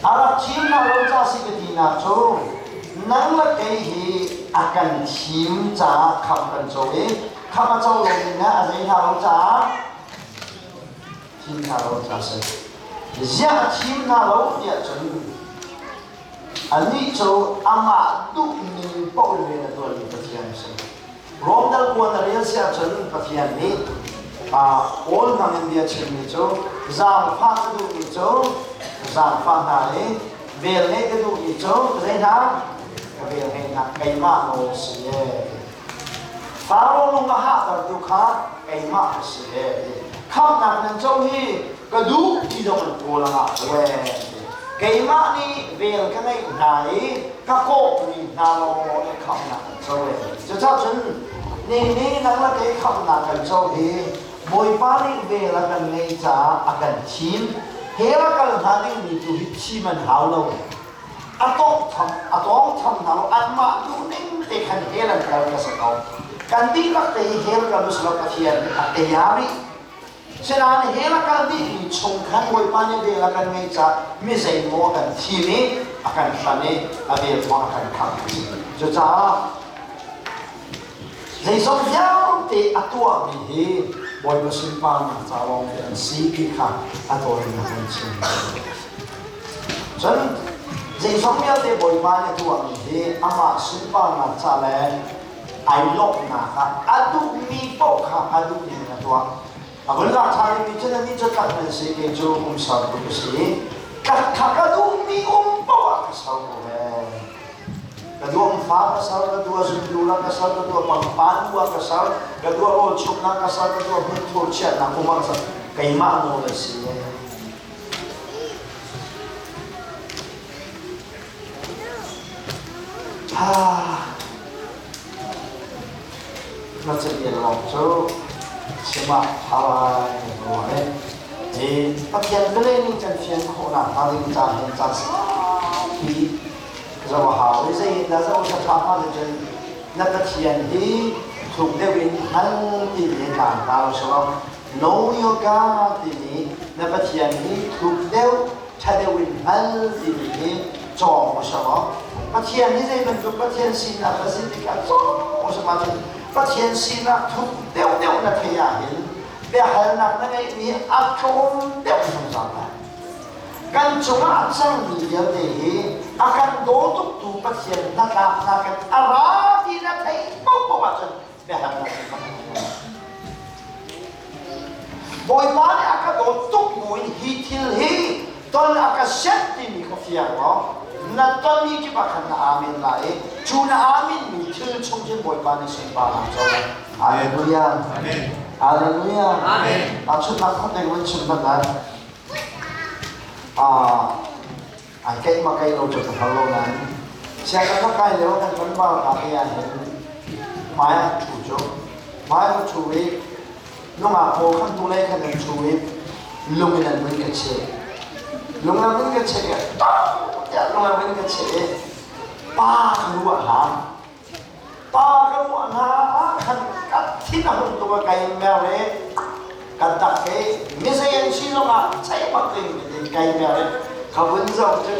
A rak thim hna lo ca si ka tinak cu nang le kei hi a kan thim caah khamh kan co i khamh a co lomi hna a zei hna lo caah thim hna lo ca si. Ziah a thim hna lo tiah cun Anih cu amah duhning paoh in rian a ṭuanmi Pathian a si. Rom dal kuan a rel si ahcun Pathian nih Paul hmang in bia chimmi cu zaangfah ka duhmi cu zaangfah hna i vel ngeih ka duhmi cu zei hna ka vel ngeih hna keimah nawl a si e. Faro lung a hahtertu kha keimah ka si e. Khamhnak nan co hi ka duh ti zong an kawl a ngah lo e. Keimah nih vel ka ngeih hna i ka kawhmi hna lawnglawng nih khamhnak an co e. Cucaah cun ni nih nang le kei khamhnak kan co hi Bawipa nih vel a kan ngeih caah a kan thim. Hell a kal hnga dingmi tu hi thim an hau lo. A tawngtham a tawngtham hna lo anmah duhning te khan hell an kal ka si ko. Kan dihlak te hi hell kal usilo Pathian nih a tei rih. Sinain hell a kal dihmi chung khan Bawipa nih vel a kan ngeih caah mi zeimaw a kan thim i a kan hran i a vel thawng a kan khamh. Cucaah zeizong vialte a tuahmi hi Bawipa sunparnak ca lawng te an si ti kha a tawinak an chim. Cun zeizong vialte Bawipa nih a tuahmi hi amah sunparnak ca le ai lawmhnak ah a duhmi paoh kha a duh ning in a tuah. A vun lak ṭhan dingmi cu nannih cu tlak nan si, kei cu um sertu ka si. Tlak kha ka duhmi um paoh ah ka ser ko ve. Ka duam fa ka ser, ka dua zundur ah ka ser, ka dua pangpar bu ah ka ser, ka dua rawl chumnak ka ser, ka dua hmunthur chiahnak um ah ka ser. Keimah nawl a si. Na catial lawng cu chim ah ṭha lai na ruah i hi Pathian bialeh ning kan fian khawhnak hnga ding caan hin caan saupi zoh a hau i zei in dah zoh a ṭha hnga cun na Pathian hi thuk deuh in hngal ti mi tlang ta usih Know your God timi na Pathian hi thuk deuh, ṭha deuh in hngal timi hi cawng u sawh. Pathian hi zei bantuk Pathian sinak a si tikah cawng u sawh ahcun Pathian sinak thuk deuh deuh na theih ahhin biahalnak na ngeihmi a tlawm deuh zungzal lai. Kan cungah a cangmi vialte hi a kan daw tuktu Pathian hnatlaknak in a ra ti na theih paohpaoh ahcun biahalnak cu Bawipa nih a ka dawt tuk buin hi thil hi ton a ka sianh timi kha fiang law na tonmi kip ah khan na amen lai i cu na amen mi thil chung cun Bawipa nih sunparnak co lai. Hallelujah. Amen. Hallelujah. Amen. A chunnak khat ding vun chim hmanh lai. Ai keih ma keih lo cu ka hngal lo nain sianginn ka kai lio kan tlangval ka te ah hin hmai ah ṭhu cu hmai ah ṭhu i nungak pawl khan tu lei khan an ṭhu i lung in an vun ka cheh lung an vun ka cheh i tiah lung an vun ka cheh i pa ka ruah hna Pa ka ruah hna ah khan ka thin a hung tuk a kai mer i ka dak i mizei an si zongah ceih bak ding in kai mer i ka vun zoh cu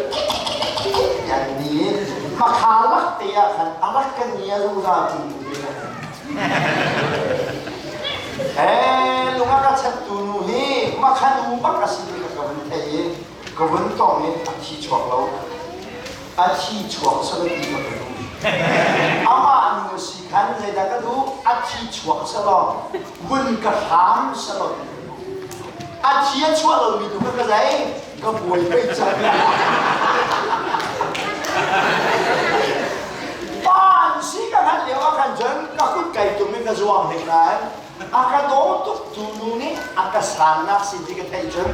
yan ni makha lak te ah khan a rak ka ni a zungzal tu Eh lung a ka chattu nu hi makhan u bak a si ti ka vun thei i ka vun tong i a thi chuak lo a thi chuak sal ti ka ka duh amah nu si khan zeidah ka duh a thi chuak selaw vun ka hram selaw ti ka duh a thi a chuah lomi tu ka ka zei ka buai pei cang pan si ka hngalh lio ah khan cun ka kut kai tum in ka zuang hnik nain a ka daw tuk tu nu nih a ka sannak si ti ka theih cun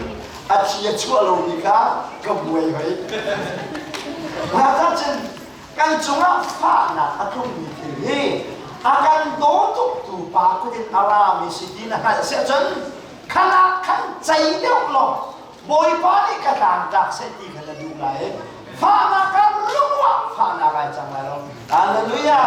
a thi a chuah lomi kha ka buai hoi. Ngakchia cun kan cungah fahnak a tlungmi thil hi a kan daw tuktu pa kut in a rami si ti na hngalh si ahcun khan ah khan cei deuh law Bawipa nih ka tlangtlak seh ti kha na duh lai. Fahnak ka lung ah fahnak ai cang lai lo. Hallelujah.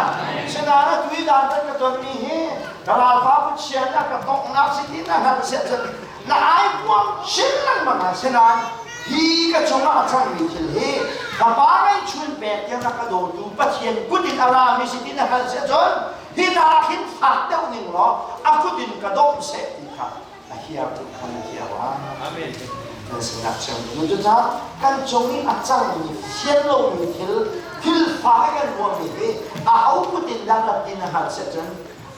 Sinain atu i dan kan ka tonmi hi ka ralpa Pathian a ka donghnak si ti na hngalh si ahcun na ai puang chin lengmang ah sinain hi ka cungah a cangmi thil hi ka pa ngeihchun pek tiang a ka dawtu Pathian kut in a rami si ti na hngalh si ahcun hi nak hin fak deuh ning law a kut in ka dawmh seh ti kha a hiar tuk kha na hiar Amen. Nan sinak chim. Cucaah kan cung i a cangmi fian lomi thil, thil fak i kan ruahmi hi aho kut in dah rak ti na hngalh siah cun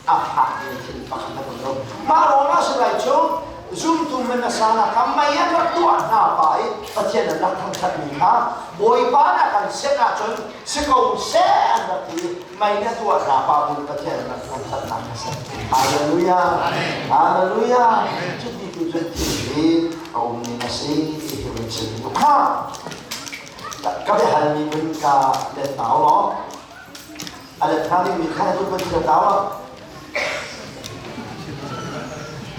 a fakmi thil pakhat a um lo. Mah ruangah si lai cu zumtu hmasa hna kha mei an rak tuah hna pa i Pathian an rak thangṭhatmi kha Bawipa na kan senh ahcun si ko seh an rak ti i mei na tuah hna pa bu Pathian an rak thangṭhatnak a si. Hallelujah! Hallelujah! Cuti tu cun thil hi a um ning a si ti hi vun chim duh. Kha ka biahalmi vun ka let hna u law a let hnga dingmi kha tu vun let hna u law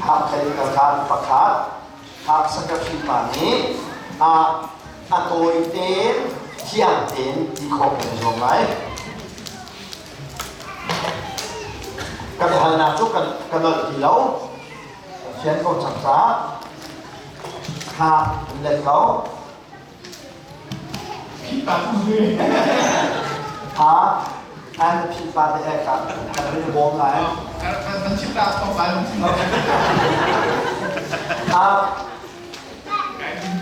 hak khalin ka khan pakhat hak secretary pa nih a a tawi tein thiang tein ti khawh kan i zuam lai. Ka biahalnak cu ka nolh ti lo. Pathian ko cang caah kha an let ko. Ha an phit pa te he ka kan rin bawm lai. Kan chim la ko lai.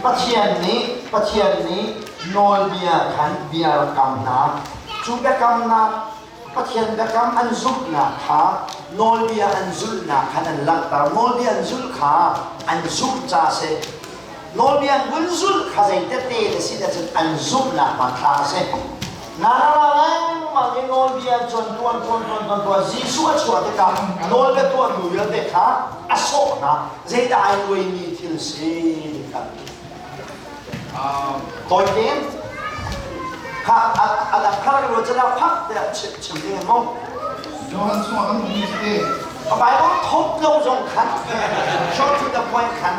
Pathian nih Pathian nih nawlbia khan bia rak kam hna. Cu biakamnak Pathian biakam an zumhnak kha nawlbia an zulhnak khan an langhter. Nawlbia an zulh kha an zumh ca a si. Nawlbia an vun zulh kha zei tete na si ahcun an zumhnak hmanthlak a si. Nara lengmang i nawlbia an cawn tuan tuan tuan tuan tuan Jesuh a chuah tikah nawlbia tuahtu vialte kha a sawh hna. Zeidah ai luaimi thil si ti kha. Tawi tein kha a dang kha rak ruat cun phak tiah chim ding in mu. Johan chungah kan hmuhmi si te. A Bible thawk lo zong khan short to the point khan.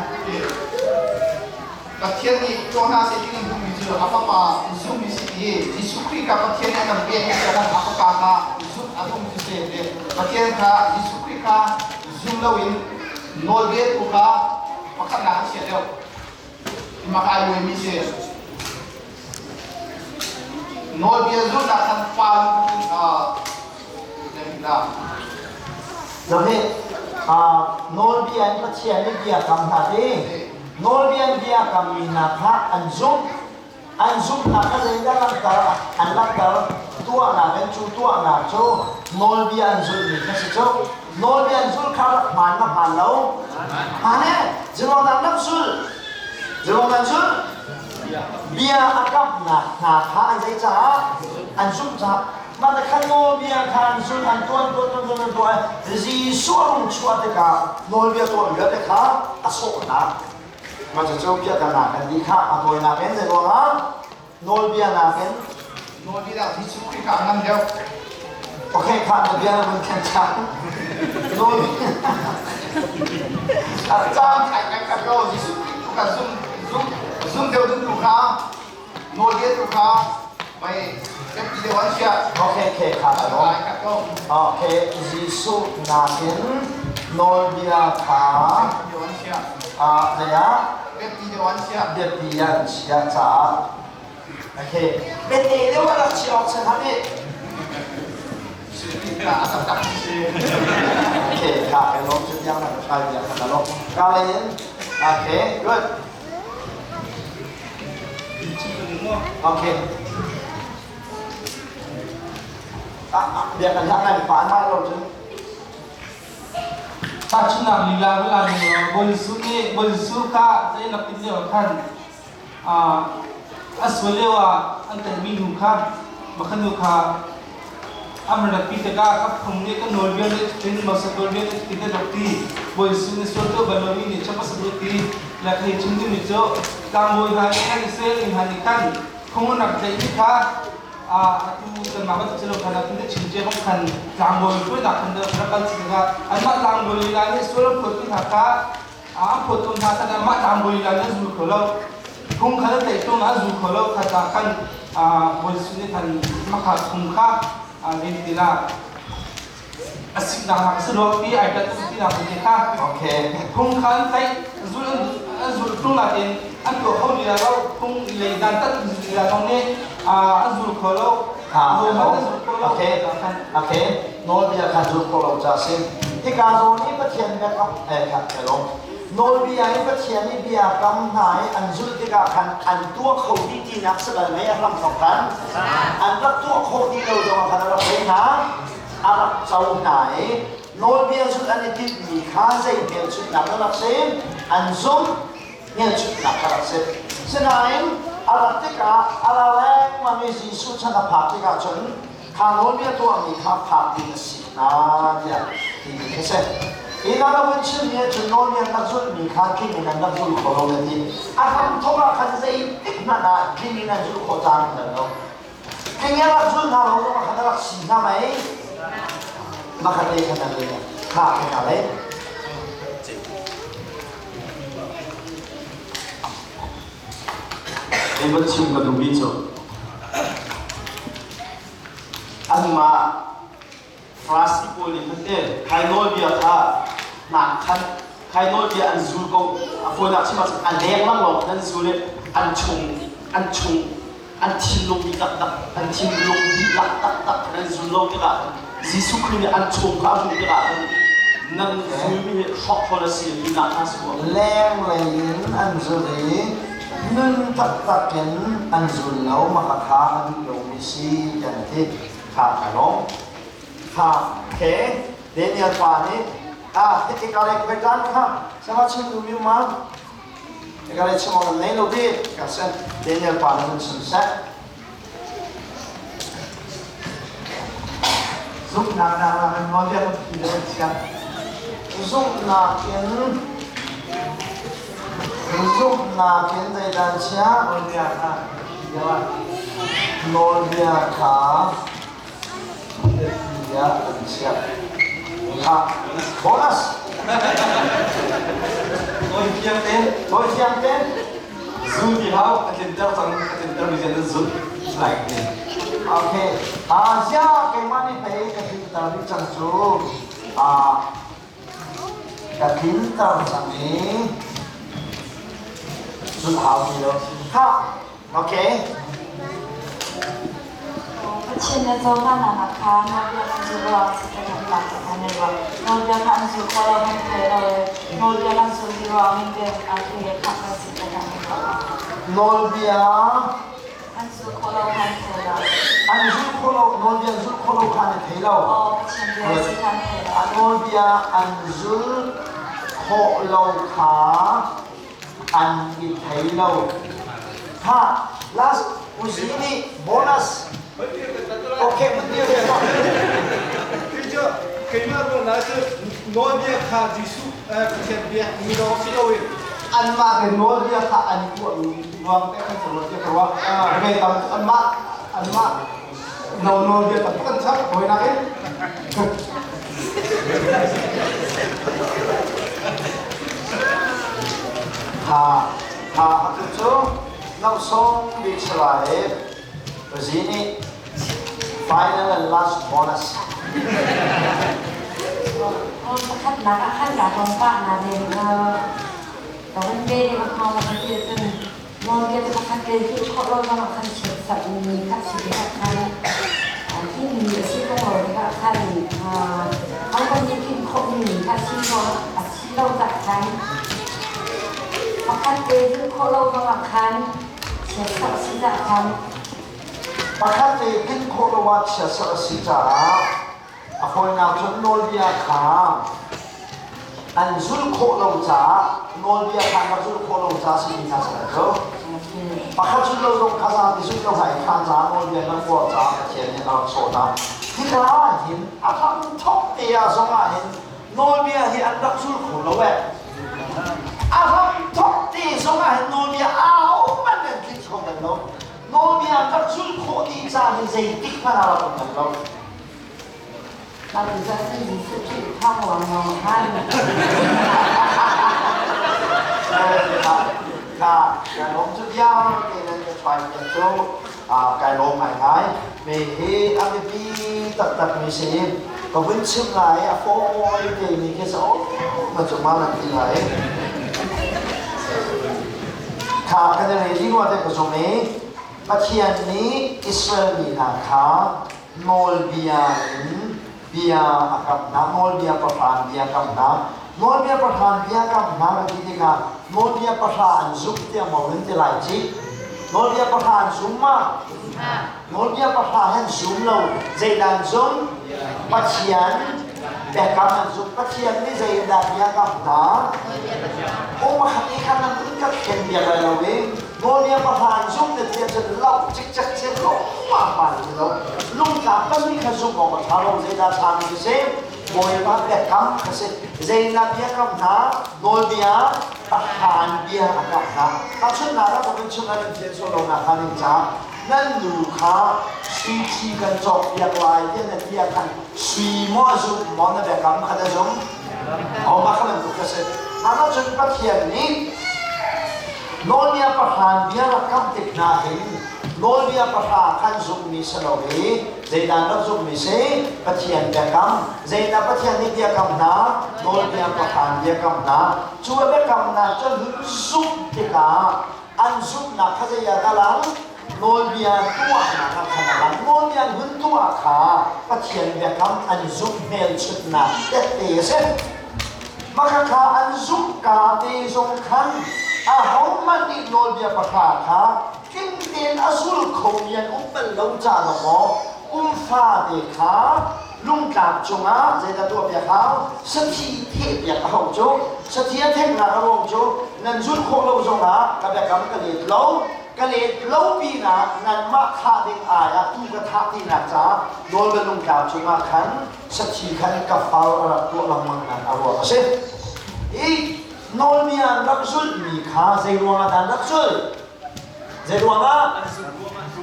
Pathian nih tuah hna seh ti kan duhmi cu a fapa zummi si i Jesuh Khrih kha Pathian nih a kan pek ti kha a fapa kha zumh a duhmi cu si. Pathian kha Jesuh Khrih kha zum loin nawlbia tu kha pakhatnak a chia deuh. Mah ai luaimi si. Nawlbia zulhnak khan pa Zohih, nawlbia in Pathian nih bia kam hna ti. Nawlbia in bia kammi hna kha an zumh. An zumhnak kha zeidah langhter? An langhter. Tuahnak in cu tuahnak cu nawlbia an zulhmi kha si cu. Nawlbia an zulh kha rak hmaan ma hmaan lo? Hmaan e. Zeruangdah rak zulh? Zeruangdah an zulh? Bia a kamhnak hna kha an zei caah? An zumh caah. Mah te khan nawlbia kha an zulh, an tuan, tuan, tuan, tuan, tuan. Jesuh a rung chuah tikah nawlbia tuah vialte kha a sawh hna. Mah cucu piahtana kan ti kha a tawinak in zei ruangah nawlbia nakin Nawlbia ah Jesuh Khrih kha a ngan deuh. Okay, kha na bia na vun thlen cang. Nawlbia Caan ai ai khat lo Jesuh Khrih tu kha zum zum zum deuh ding tu kha nawlbia tu kha mei biapi deuh an chiah. Okay, okay, kha Ai ka khat ko. Okay, Jesuh nakin nawlbia kha Deuh an chiah. Zei ah? Biapi deuh an chiah. Biapi an chiah caah. Okay. Biate deuh a rak chiah awk chan han i. Okay, kha kan lawm cu tiang na ka try bia kha na lawm. Ka in. Okay, good. Okay. Bia kan hlah ngai pa an lo cun. Tahchunhnak lila kan la ning law Bawi Jesuh nih Bawi Jesuh kha zei rak ti lio ah khan a sual lio ah an tlaihmi nu kha makha nu kha an rak pi tikah ka phung nih ka nawlbia nih cutin Moses nawlbia nih cutin a rak ti Bawi Jesuh nih sual tuah bal lomi nih chap a sak ti le ka hei chim dingmi cu tlangbawi hna nih khan Israel mi hna nih khan phung an rak tlaihmi kha atu kanmah bantuk si lo khan atu na chim cia bang khan tlangbawi puainak khan rak kal si tikah anmah tlangbawi lila nih sual an phawtmi hna kha an phawt tawn hna khan anmah tlangbawi lila nih an zul kho lo phung khan an tlaih tung an zul kho lo kha ta khan Bawi Jesuh nih khan makha phung kha zeiti la a siknak nak si lo ti ai tat ti nak ti kha phung kha an tlaih zul an zul tung nain an tuah kho ni lo phung lei dan tat ni la zong nih an zul kho lo Okay, okay. Nawlbia kha zul kho lo ca si. Hika zawn i Pathian biakam eh kha lo. Nawlbia i Pathian i biakam hna i an zulh tikah khan an tuah kho dih tinak si bal mei a hramthawk khan an rak tuah khawh dih lo zongah khan a rak thei hna, a rak co hna i nawlbia zulh an i timhmi kha zei hmelchunhnak dah rak si? An zumh hmelchunhnak kha rak si. Sinain a rat tikah a ra lengmang i Jesuh chan a phak tikah cun kha nawlbia tuahmi kha phak ding a si hna tiah timi khi si. Hi hna na vun chimmi ahcun nawlbia an rak zulhmi kha tling in an rak zul kho lo na ti. A hramthawk ah khan zeitik hmanh ah tling in an zulh khawh caan an bal lo. Tling in rak zul hna lo zong ah khan a rak si hna mei? Makhat le khan an le kha kha le. Hei van chim ka duhmi cu anmah Farasi pawl nih khan te khai nawlbia kha hnak khan khai nawlbia an zul ko a fawinak chim ahcun a lenglang lawng khan an zul i an chung an chung an thinlung dih taktak an thinlung dihlak taktak khan an zul lo tikah khan Jesuh Khrih nih an chung kha a hmuh tikah khan nan zulmi hi hrawkhrol a si tinak kha si Lenglei in an zul i nun taktak in an zul lo maka kha a duh lomi si kan ti kha ka lawm kha he Daniel pa nih ah tikale kwetan kha sama chim duhmi ma tikale chim awk nei lo di ka sen Daniel pa nih chim seh Zumhnak nak in nawlbia kan phi le kan chiah. Zumhnak in zumhnak in zeidah chiah? Nawlbia kha phi deuh ah. Nawlbia kha biapi ah kan chiah. Kha bonus. Tawi fiang te. Tawi fiang te. Zul ti hau, a tlinter cang, a tlinter mi zian nan zulh lai ti. Okay. Ah, zia keimah nih pei ka tlinter dih cang cu. Ah, ka tlinter cang i zulh hau ti lo. Ha, okay. Pathian na cohlannak kha nawlbia kan zulh ruang siter kan lak kan i ruah. Nawlbia kha an zul khawh lo kan thei lo i nawlbia kan zulh ti ruang in pek a thei le khak kan siter kan i ruah. Nawlbia an zul khawh lo khan thei lo. An zul khawh lo, nawlbia an zul khawh lo kha an thei lo. Aw, Pathian bia si khan thei lo. Nawlbia an zul khawh lo kha an i thei lo. Ha, last Uzi nih bonus. Okay, mun dir ve ko. Cu keimah ruangah cu nawlbia kha Jesuh Pathian bia mi lawng si loin anmah te nawlbia kha an i tuahmi ruang te khan ruat ka ruah. Ve tam anmah anmah nawlbia tam kan chap hawinak in. Ha ha atu cu nosong bik salai Pazi nih final and last bonus. Pakhatnak ah khan ka tong pah na deng ka van pe ding a hau ka ti cun Nawlbia cu pakhat le zulh khawh lo zongah khan chiatserhmi kha a si tikah khan tlinmi a si kho lo tikah khan ahohmanh nih tlinh khawhmi kha a si lo a si lo cah khan pakhat te zulh khawh lo zongah khan chiatserh a si cah khan Pakhat te tlinh khawh lo ah chiatserh a si caah a fawinak cun nawlbia kha an zulh khawh lo caah nawlbia kha an rak zulh khawh lo caah si ti hna seh cu pakhat zulh lo zong kha zapi zulh lo hai kha caah nawlbia nan buar caah Pathian nih a rak sawh hna hika ah hin a hramthok te ah zong ah hin nawlbia hi an rak zul kho lo eh a hramthok te zong ah hin nawlbia ahohmanh an tlinh kho bal lo nawlbia an rak zulh khawh dih caan hi zeitik hmanh ah rak um bal lo Mah cu cun Jesuh Khrih thawng lawnglawng khan Ka ka lawm cu vialte nan ka chuai piak cu kai lawm ngaingai. Mi hi a biapi taktak mi si ka vun chim lai a fawi te mi khi sa ma cu ma nan ti lai. Kha kan i redi rua te ka zum i Pathian nih Israel mi hna kha nawlbia in bia a kam hna, nawlbia pahra bia kam hna. Nawlbia pahra bia kam hna ka ti tikah nawlbia pahra an zumh tiah maw nan ti lai ci? Nawlbia pahra an zum ma? Nawlbia pahra han zum lo. Zeidah an zum? Pathian biakam an zum. Pathian nih zeidah bia kam hna? Aw makhat i khan nan ka thlen biak lai lo i nawlbia pahra an zum na ti ahcun loh cikcek cin lo ma hmaan ti lo. Lungtlak pahnih kha zumh awk a ṭha lo. Zeidah ṭha mi si? Bawipa biakam a si. Zeinak biakam hna nawlbia pahran bia a kap hna. Tahchunhnak ah kan chung ah nan thian sual lo nak hnga ding caah nan nu kha sui thi kan cawk piak lai tiah na ti ah khan sui maw a zumh maw na biakam kha na zum? Aw mah kha bantuk kha si. Mah cun Pathian nih nawlbia pahran bia rak kamh tik hna hin nawlbia pahra khan zumhmi si lo i zeidah rak zumhmi si? Pathian biakam. Zeidah Pathian nih biakam hna? Nawlbia pahra biakam hna. Cu a biakamnak cu an hun zumh tikah an zumhnak kha zei ah dah lang? Nawlbia tuahnak ah khan a lang. Nawlbia an hun tuah kha Pathian biakam an zumh hmelchunhnak tette a si. Makhakha an zumh ka te zong khan ahohmanh nih nawlbia pahra kha tling tein a zul khomi an um bal lo ca maw kum fate kha lungtlap cungah zeidah tuah piak hau? Sathi theh piak a hau cu. Sathi a theknak a ruang cu nan zulh khawh lo zongah ka biakam ka let lo, ka let lo pinah nanmah thah ding ai ah tu ka thah tinak caah nawlbia lungtlap cungah khan sathi khan ka far a rak tuah lengmang nak a ruang a si. Hi nawlbia an rak zulhmi kha zei ruangah dah an rak zulh? Zei ruangah?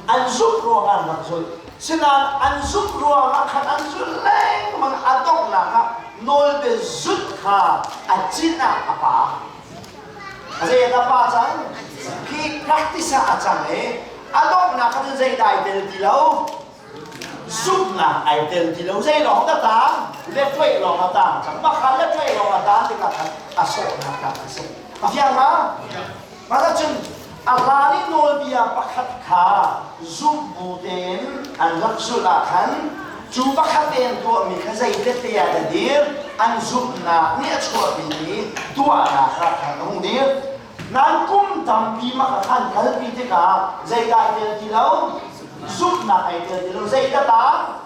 An zumh ruangah an rak zulh. Sinain an zumh ruangah khan an zulh lengmang a donghnak ah nawlbia zulh kha a cin ah a pa. A zei a pa cang? Khi practice ah a cang i a donghnak kha cun zei dai tel ti lo. Zumhnak ai tel ti lo. Zei lawng dah taang? Letweh lawng a taang cang. Mah kha letweh lawng a taan tikah khan a sawhnak kha a si. A fiang ma? Mah cun a hlan i nawlbia pakhat kha zumh bu tein an rak zulh ah khan cu pakhat tein tuahmi kha zei tete ah dah dir? An zumhnak nih a chuahpimi tuahnak ah khan a hung dir. Nan kum tampi mah kha an kalpi tikah zeidah ai tel ti lo? Zumhnak ai tel ti lo. Zeidah taang?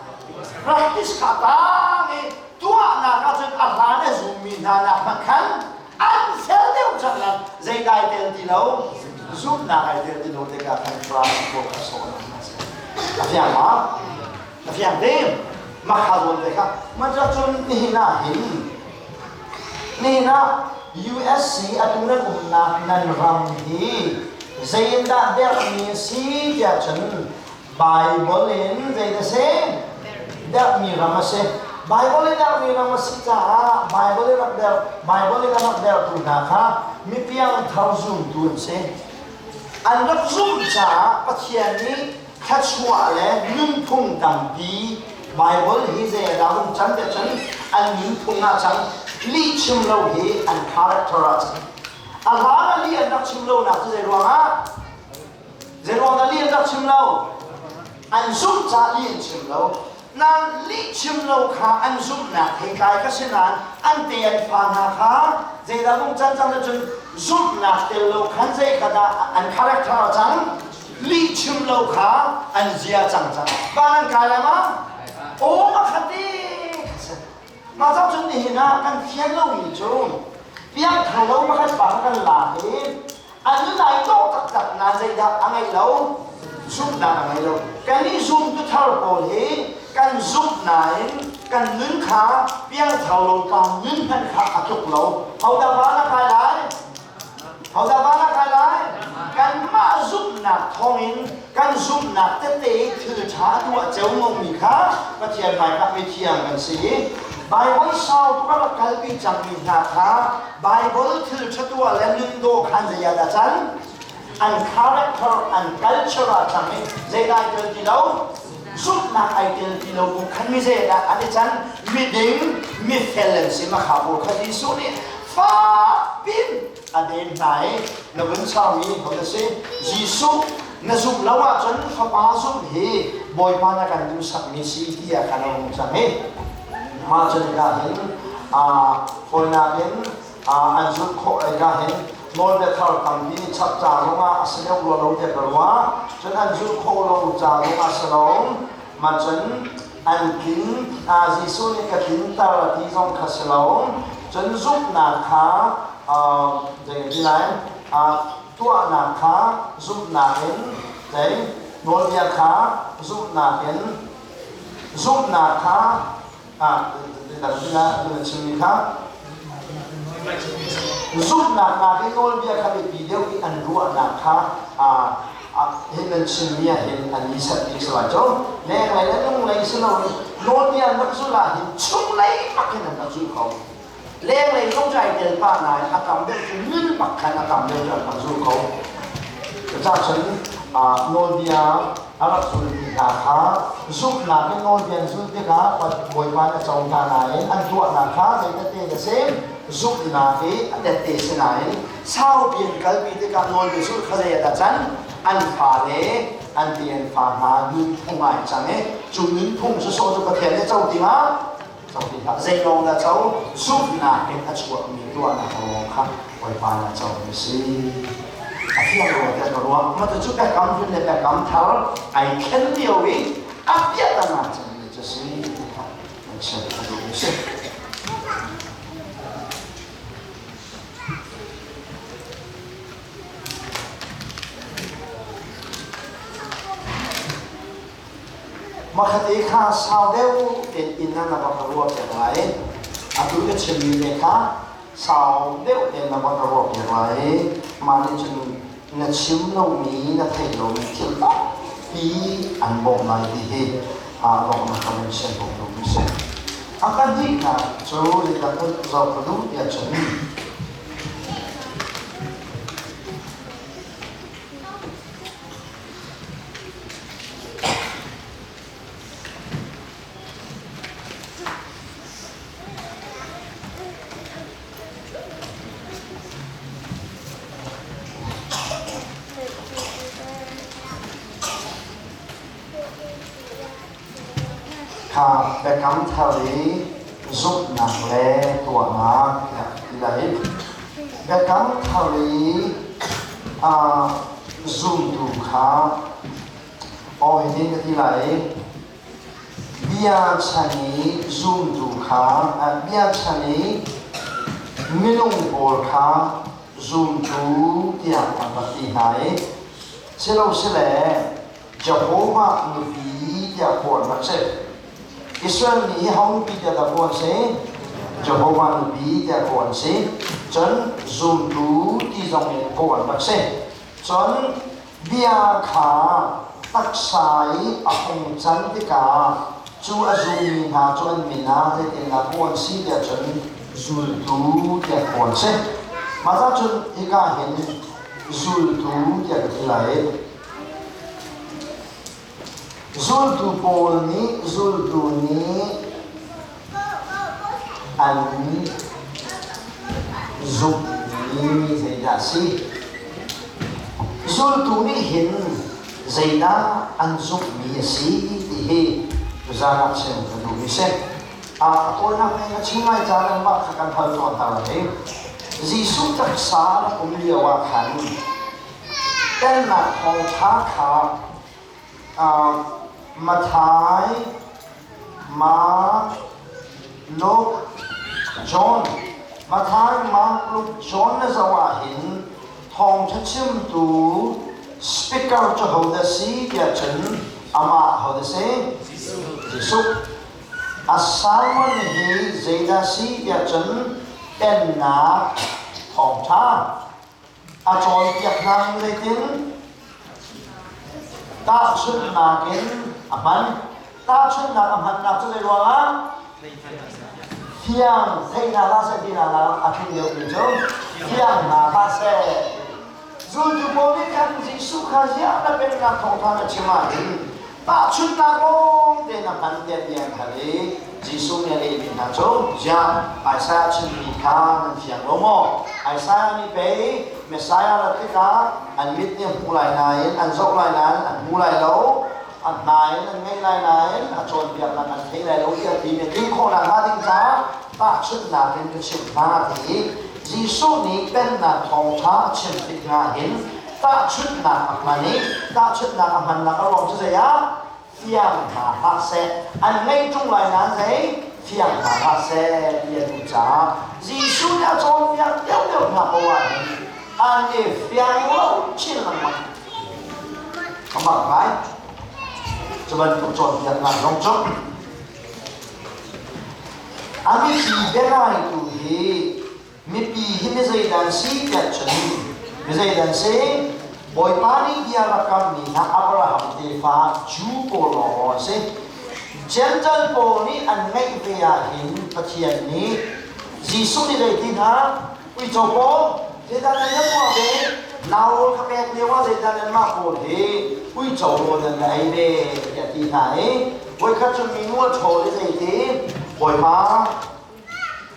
Practice kha taang i tuahnak ahcun a hlan a zummi hna nak hmanh khan an fel deuh cang lan zeidah ai tel ti lo? Zumhnak ai tel ti lo tikah khan trust pawl kha sawh a si. A fiang ma? A fiang te. Mah kha zawn te kha. Mah cun nihin ah hin Nihin ah USC atu nan umnak nan ram hi zeiindah derhmi a si tiah cun Bible in zei na si? Derhmi ram a si. Bible in derhmi ram a si caah Bible in rak der Bible in a rak dertu hna kha mipiang thar zumtu an si. An rak zumh caah Pathian nih thluachuah le nunphung tampi Baibal hi zei ah dah hung can tiah cun an nunphung ah cang lih chim lo hi an character ah cang. A hlan ah lih an rak chim lonak cu zei ruangah? Zei ruangah lih an rak chim lo? An zumh caah lih an chim lo. Nain lih chim lo kha an zumhnak theitlai ka si nain an te an fa hna kha zeidah hung can cang cun zumhnak tel lo khan zei kha dah an character a cang? Lih chim lo kha an zia cang cang. Van an kai lai ma? Aw a khat i mah cang cun nihin ah kan fian lomi cu piangthar lo pakhat pa kha kan lak i an nun ai dawh taktak nain zeidah a ngei lo? Zumhnak a ngei lo. Kannih zumtu thar pawl hi kan zumh nain kan nun kha piangthar lo pa nun hmanh kha a tluk lo. Hodah van a kai lai? Hodah van a kai lai? Kanmah zumhnak thawngin kan zumhnak tete thil ṭha tuah ceomomi kha Pathian hmaikah mithiang kan si i Baibal sau tuk a rak kalpi cangmi hna kha Baibal thil ṭha tuah le nun dawh khan zei ah dah can? An character, an culture ah cang i zeidah ai tel ti lo? Zumhnak ai tel ti lo bu khan mi zeidah an i can? Miding, mifel an si. Makha pawl kha Jesuh nih fak pin a den hna i na vun chaumi ho na si? Jesuh na zumh lo ahcun Fapa zumh hi Bawipa na kan duhsakmi si tiah kan hung cang i mah cun ka hin. Fawinak in an zulh khawh ai ka hin nawlbia thar tampi nih chap ca zongah a si deuh rua lo tiah ka ruah. Cun an zulh khawh lo ca zongah si lo. Mah cun an tling Jesuh nih ka tlinter ti zong kha si lo. Cun zumhnak kha zei ti lai tuahnak kha zumhnak in zei nawlbia kha zumhnak in zumhnak kha na chimmi kha zumhnak nakin nawlbia kha biapi deuh i an ruahnak kha hin nan chimmi ah hin an i sat bik si lai cu lenglei le nunglei si loin nawlbia an rak zulh ah hin chunglei bak hin an rak zul ko. Lenglei zong cu ai tel pah nain a tam deuh cu nun bak khan a tam deuh cu an rak zul ko. Cucaah cun nawlbia a rak zulmi hna kha zumhnak in nawlbia an zulh tikah Bawipa nih a co hna nain an tuahnak kha zei tete na si zumhnak i a tette si nain saupi an kalpi tikah nawlbia zulh kha zei ah dah can an fale an ti an fa hna nunphung ai cang i cu nunphung sawsawh cu Pathian nih co dingah co ti hlah zeilawng dah co zumhnak in a chuakmi tuahnak lawng kha Bawipa nih a comi a si. A fiang rua tiah ka ruah. Mah cu biakam hlun le biakam thar ai thlen lio i a piahtana cangmi cu si an chim a duhmi si. Makhate kha sau deuh tein inn ah na va ka ruah piak lai. Atu ka chimmi te kha sau deuh tein na va ka ruah piak lai. Mah nih cun na chim lomi, na theih lomi thil tampi an bawmh lai ti hi lawmhnak ka min sian bawmh duhmi si. A pahnihnak cu zeidah zoh ka duh tiah cun Kha biakam thar i zumhnak le tuahnak tiah ti lai. Biakam thar i zumtu kha aw hitin ka ti lai. Bia chan i zumtu kha bia chan i minung pawl kha zumtu tiah an rak ti hna i silosile Jehovah nupi tiah kawh an rak si. Israel mi hi ho nupi tiah dah kawh an si? Jehovah nupi tiah kawh an si. Cun zumtu ti zong in kawh an rak si. Cun bia kha taksa i a hung can tikah cu a zummi hna cu an min ah zeitindah kawh an si tiah cun zultu tiah kawh an si. Mah cun hika hin zultu tiah ka ti lai. Zultu pawl nih zultu nih an zumhmi zeidah a si? Zultu nih hin zeidah an zumhmi a si ti hi tuzaan ah chim ka duhmi a si. A tawinak in a chim lai caan mah kha kan hal tawn hna lai. Jesuh taksa rak um lio ah khan Pennak thawngṭha kha Matthai, Mark, Luke, John, Matthai, Mark, Luke, John na zoh ahhin thawngṭha chimtu speaker cu hodah si tiah cun amah hodah si? Jesuh. A sermon hi zeidah si tiah cun Pennak thawngṭha. A cawnpiak hna ning zeitin? Tahchunhnak in a hman. Tahchunhnak a hmannak cu zei ruangah? Fiang theihnak hlah seh tinak a tling deuhmi cu fiang hna hlah seh. Zultu pawl nih khan Jesuh kha ziah na pennak thawngṭha na chim ahhin tahchunhnak lawng tein a hman tiah bia an hal i Jesuh nih a lehmi hna cu ziah Isaiah chimmi kha nan fiang lo maw? Isaiah nih pei Messiah rat tikah an mit nih a hmu lai nain an zoh lai nain an hmu lai lo, a hna in an ngaih lai nain a cawnpiaknak an thei lai lo tiah timi a tlin khawh nakhnga ding caah. Tahchunhnak in ka chimh hna ti Jesuh nih Pennak thawngṭha a chim tik hna hin tahchunhnak a hman i tahchunhnak a hmannak a ruang cu zei ah fiang hna hlah seh, an ngei ṭung lai nain zei fiang hna hlah seh ti a duh caah Jesuh nih a cawnpiak deuhdeuh hna poah ah hin an i fiang lo chin lengmang. A mak ngai. Cu bantuk cawnpiaknak zong cu a mipi biangaitu hi mipi hi mi zeidah an si tiah cun mi zeidah an si? Bawipa nih bia rak kammi hna Abraham tefa Jew pawl lawng an si. Gentile pawl nih an ngeih ve ahhin Pathian nih Jesuh nih zei ti hna? Uico pawl zeidah nan rak tuah ve? Nau rawl kha pek lio ah zeidah nanmah pawl hi uico rawl nan la ei ve tiah ti hna i voikhat cu minu a ṭhawl i zeiti Bawipa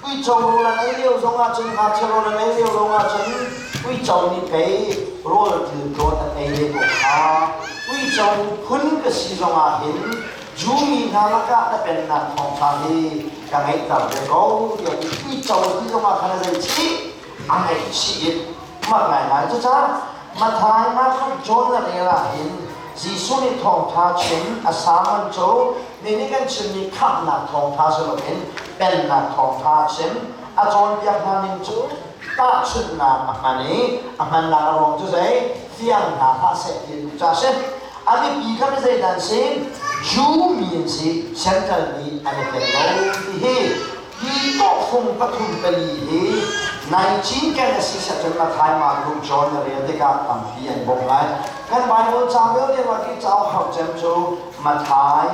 uico rawl an ei lio zongah cun ngakchia rawl an ei lio zongah cun uico nih pei rawl tiltlawn an ei ve ko kha uico phun ka si zongah hin Jew mi hna lakah na pennak thawngṭha hi ka ngeihter ve ko tiah ti uico ti zongah khan a zei chih a ngeih chih i mak ngaingai. Cucaah Matthai, Mark, John le rel ah hin Jesuh nih thawngṭha chim a sermon cu mi nih kan chimmi khamhnak thawngṭha si loin pennak thawngṭha a chim. A cawnpiak hna ning cu tahchunhnak a hman i a hmannak a ruang cu zei fiang hna hlah seh ti a duh caah a si. A mipi kha mi zeidah an si? Jew mi an si, Gentile mi an i tel lo ti hi Hi tawhfung pathum pali hi nai cinken a si seh cun Matthai, Mark, Luke, John na rel tikah tampi an bawmh lai. Kan Bible ca vialte lak i cauk har cem cu Matthai,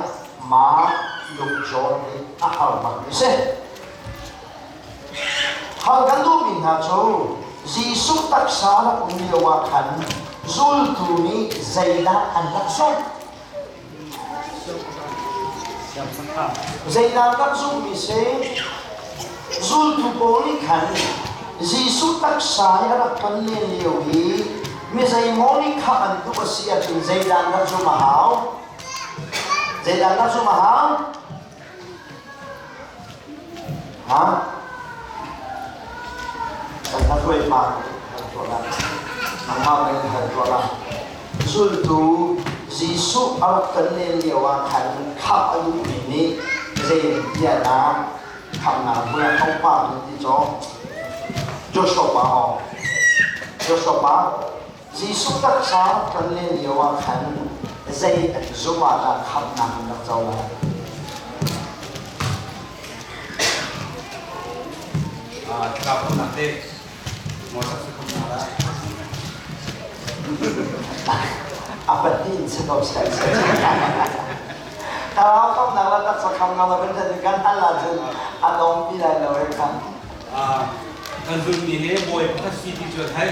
Mark, Luke, John hi a har bak mi si. Hal kan duhmi hna cu Jesuh taksa rak um lio ah khan zultu nih zeidah an rak zumh? Zeidah rak zumhmi si? Zultu pawl nih khan Jesuh taksa i a rak ton len lio hi mi zeimaw nih khamh an duh a si ahcun zeidah rak zumh a hau? Zeidah rak zumh a hau? Ha? Kan hruai pa kan tuah lai. Nangmah men kan tuah lai. Zultu Jesuh a rak kan len lio ah khan khamh a duhmi nih zei bia dah khamhnak hmun ah thawngpang nan ti cawk? Joshua pa aw. Joshua pa Jesuh taksa rak kan len lio ah khan zei an zumh ah dah khamhnak an rak co lai? Thlarau khamhnak te Moses khamhnak lah. A pahnih in si ko seh. Thlarau khamhnak le taksa khamhnak le kan kan hal ahcun a dong ti lai lo eh kha. Kan zummi hi bawi pakhat si ti cu a theih.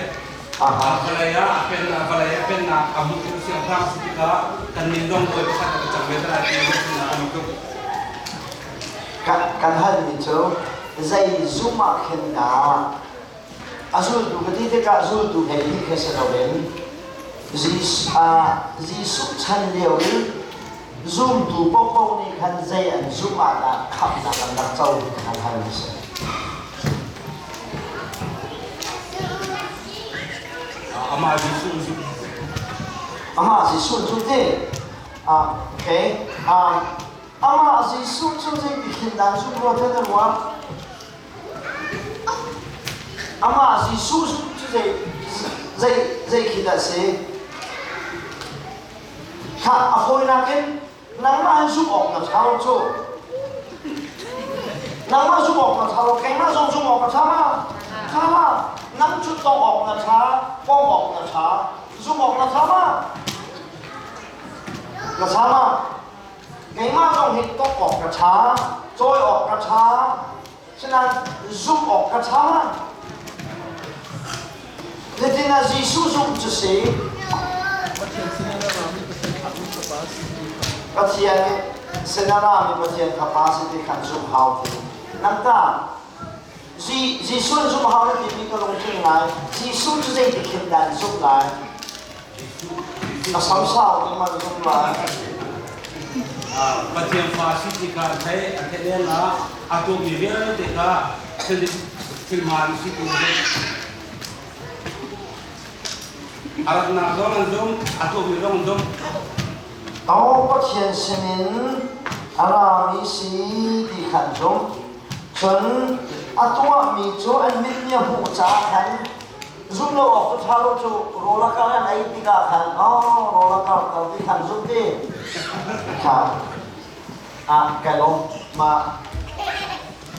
Vawlei ah a pennak vawlei a pennak a hmuh in siangpahrang si tikah kannih zong bawi pakhat a cang ve lai ti ruahchannak a tuk. Kan halmi cu zei zum ah khin dah a zultu ka ti tikah zultu hei hi kha si loin Jesuh chan lio i zumtu paohpaoh nih khan zei an zumh ah dah khamhnak an rak co ti kha hal a si. Amah Jesuh zumh. Amah Jesuh zumh te. Okay. Amah Jesuh cu zeiti khin dah zumh rua te na ruah? Amah Jesuh zumh cu zei zei zei khi dah si? Kha a fawinak in nangmah hin zumh awk na ṭha lo cu. Nangmah zumh awk na ṭha lo, keimah zong zumh awk ka ṭha ma? Ṭha ma? Nang cu tawh awk na ṭha, pom awk na ṭha, zumh awk na ṭha ma? Na ṭha ma? Keimah zong hi tawh awk ka ṭha, cawi awk ka ṭha, Sinain zumh awk ka ṭha. Nitin ah Jesuh zumh cu si. Pathian sin a rami Pathian Fapa si ti khan zumh hau ti. Nang ta Jesuh in zumh hau na timi ka lungtling ngai. Jesuh cu zeiti khin dah an zumh lai? A samsau ti man zumh lai. Pathian fa si ti kha an theih, an theih lengah a tuahmi vialte kha thil thil hmaan si ti a ratnak zong an zumh, a tuahmi zong an zumh. Aw Pathian sinin a rami si ti kha an zumh. Cun a tuahmi cu an mit nih a hmuh caah khan Zumh lo awk cu ṭha lo cu rawl a kar an ei tikah khan oh rawl a kar ko ti khan zumh ti kha ah kai lawm ma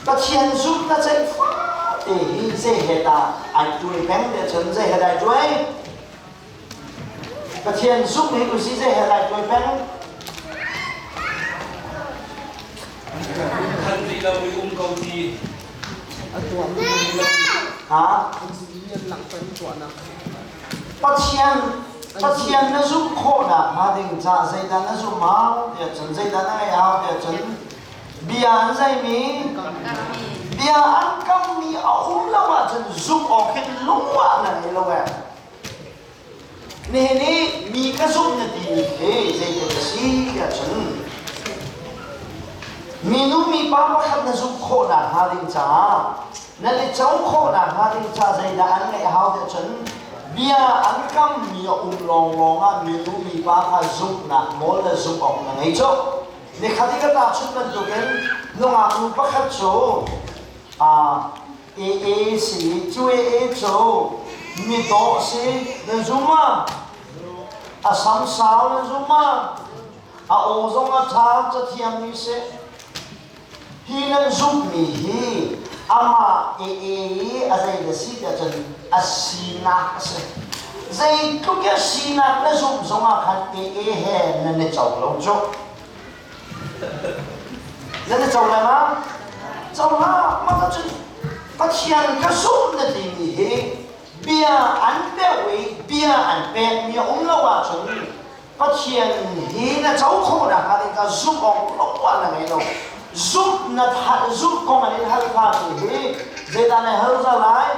Pathian zumh na ceih fate hi zei he dah ai tuai peng te cun zei he dah ai tuai Pathian zumh hi usi zei he dah ai tuai peng Khan rih lo mi um ko ti. Ha? Pathian Pathian na zumh khawhnak hnga ding ca zeidah na zumh hau tiah cun zeidah na ngeih hau tiah cun bia an zeimi bia an kammi a um lo ahcun zumh awk hin lungah na ngei lo eh. Nihin i mi ka zumh na timi khi zeitin a si tiah cun minu mipa pakhat na zumh khawhnak hnga ding caah nan i co khawhnak hnga ding caah zeidah an ngeih hau tiah cun bia an kammi a um lawnglawng ah minu mipa kha zumhnak nawl le zumh awk na ngei cu. Nikhat i ka tahchunh bantukin nungak nu pakhat cu AA si cu AA cu mi dawh si na zum ah a sam sau na zum ah a aw zong a ṭha cathiam mi si hi nan zumhmi hi amah AA i a zei na si tiah cun a sinak a si zeitluk i a sinak na zumh zongah khan AA he nan i co lo cu Nan i co lai ma? Co hlah. Mah cun Pathian ka zumh na timi hi bia an beuh i bia an pekmi a um lo ahcun Pathian hi na co khawh nakhnga ding kha zumh awk lungah na ngei lo. Zumh na zumh kong an in hal kha tu hi zeidah na hal za lai?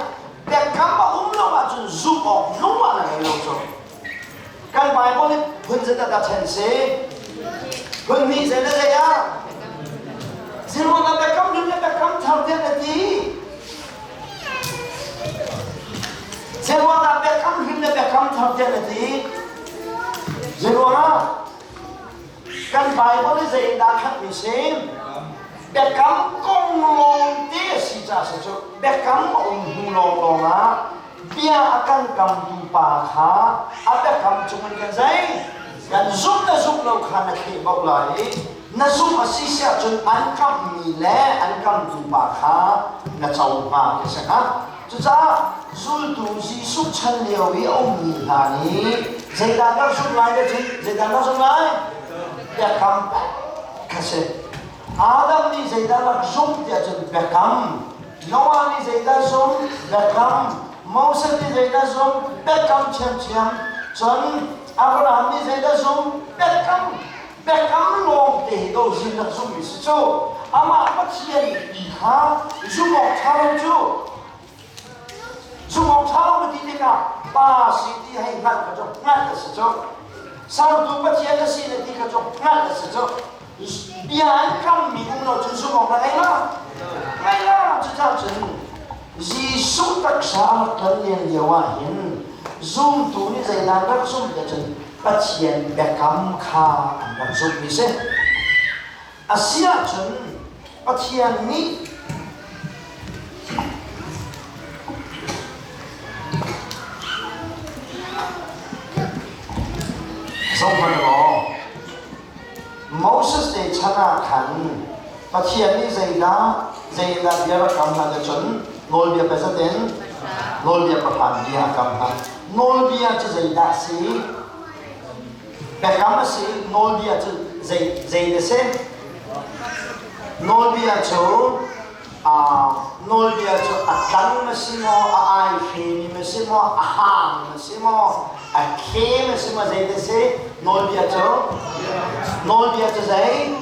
Biakam a um lo ahcun zumh awk lungah na ngei lo cu. Kan Bible nih phun zeidah dah ṭhen si? Phun hnih zei le zei ah? Ziruang ah biakam hlun le biakam thar tiah na ti? Ziruang ah biakam hlun le biakam thar tiah na ti? Ziruang ah kan Bible nih zei in dah khatmi si? Biakam kong lawng te a si caah si cu biakam a um hnu lawnglawng ah bia a kan kamtu pa kha a biakam cungin kan zei kan zumh le zumh lo kha na thleh bauh lai i na zumh a si si ahcun an kamhmi le an kamtu pa kha na co hnga ti a si hnga. Cucaah zultu Jesuh chan lio i a ummi hna nih zeidah kan zumh lai le cun zeidah kan zumh lai? Biakam kha si. Adam nih zeidah rak zumh tiah cun biakam Noah nih zeidah zumh? Biakam. Moses nih zeidah zumh? Biakam ṭhiamṭhiam. Cun Abraham nih zeidah zumh? Biakam. Biakam lawng te hi do zin rak zumhmi si cu. Amah Pathian ti kha zumh awk ṭha lo cu. Zumh awk ṭha lo na ti tikah pa si ti hei hngalh kha cu hngalh a si cu. Sertu Pathian a si na ti kha cu hngalh a si cu. Bia an kammi um lo cun zumh awk na ngei ma? Ngei la. Cucaah cun Jesuh taksa a rak kal len lio ah hin zumtu nih zeidah an rak zumh ti cun Pathian biakam kha an rak zumhmi si. A si ahcun Pathian nih zohhmanh law Moses te chan ah khan Pathian nih zeidah zeidah bia rak kam hna cun nawlbia pezatin nawlbia pahra bia a kam hna. Nawlbia cu zeidah si? Biakam a si. Nawlbia cu zei zei na si? Nawlbia cu nawlbia cu a tlang a si maw, a aihre mi a si maw, a hang a si maw, a khem a si maw, zei dah si? Nawlbia cu? Nawlbia cu zei?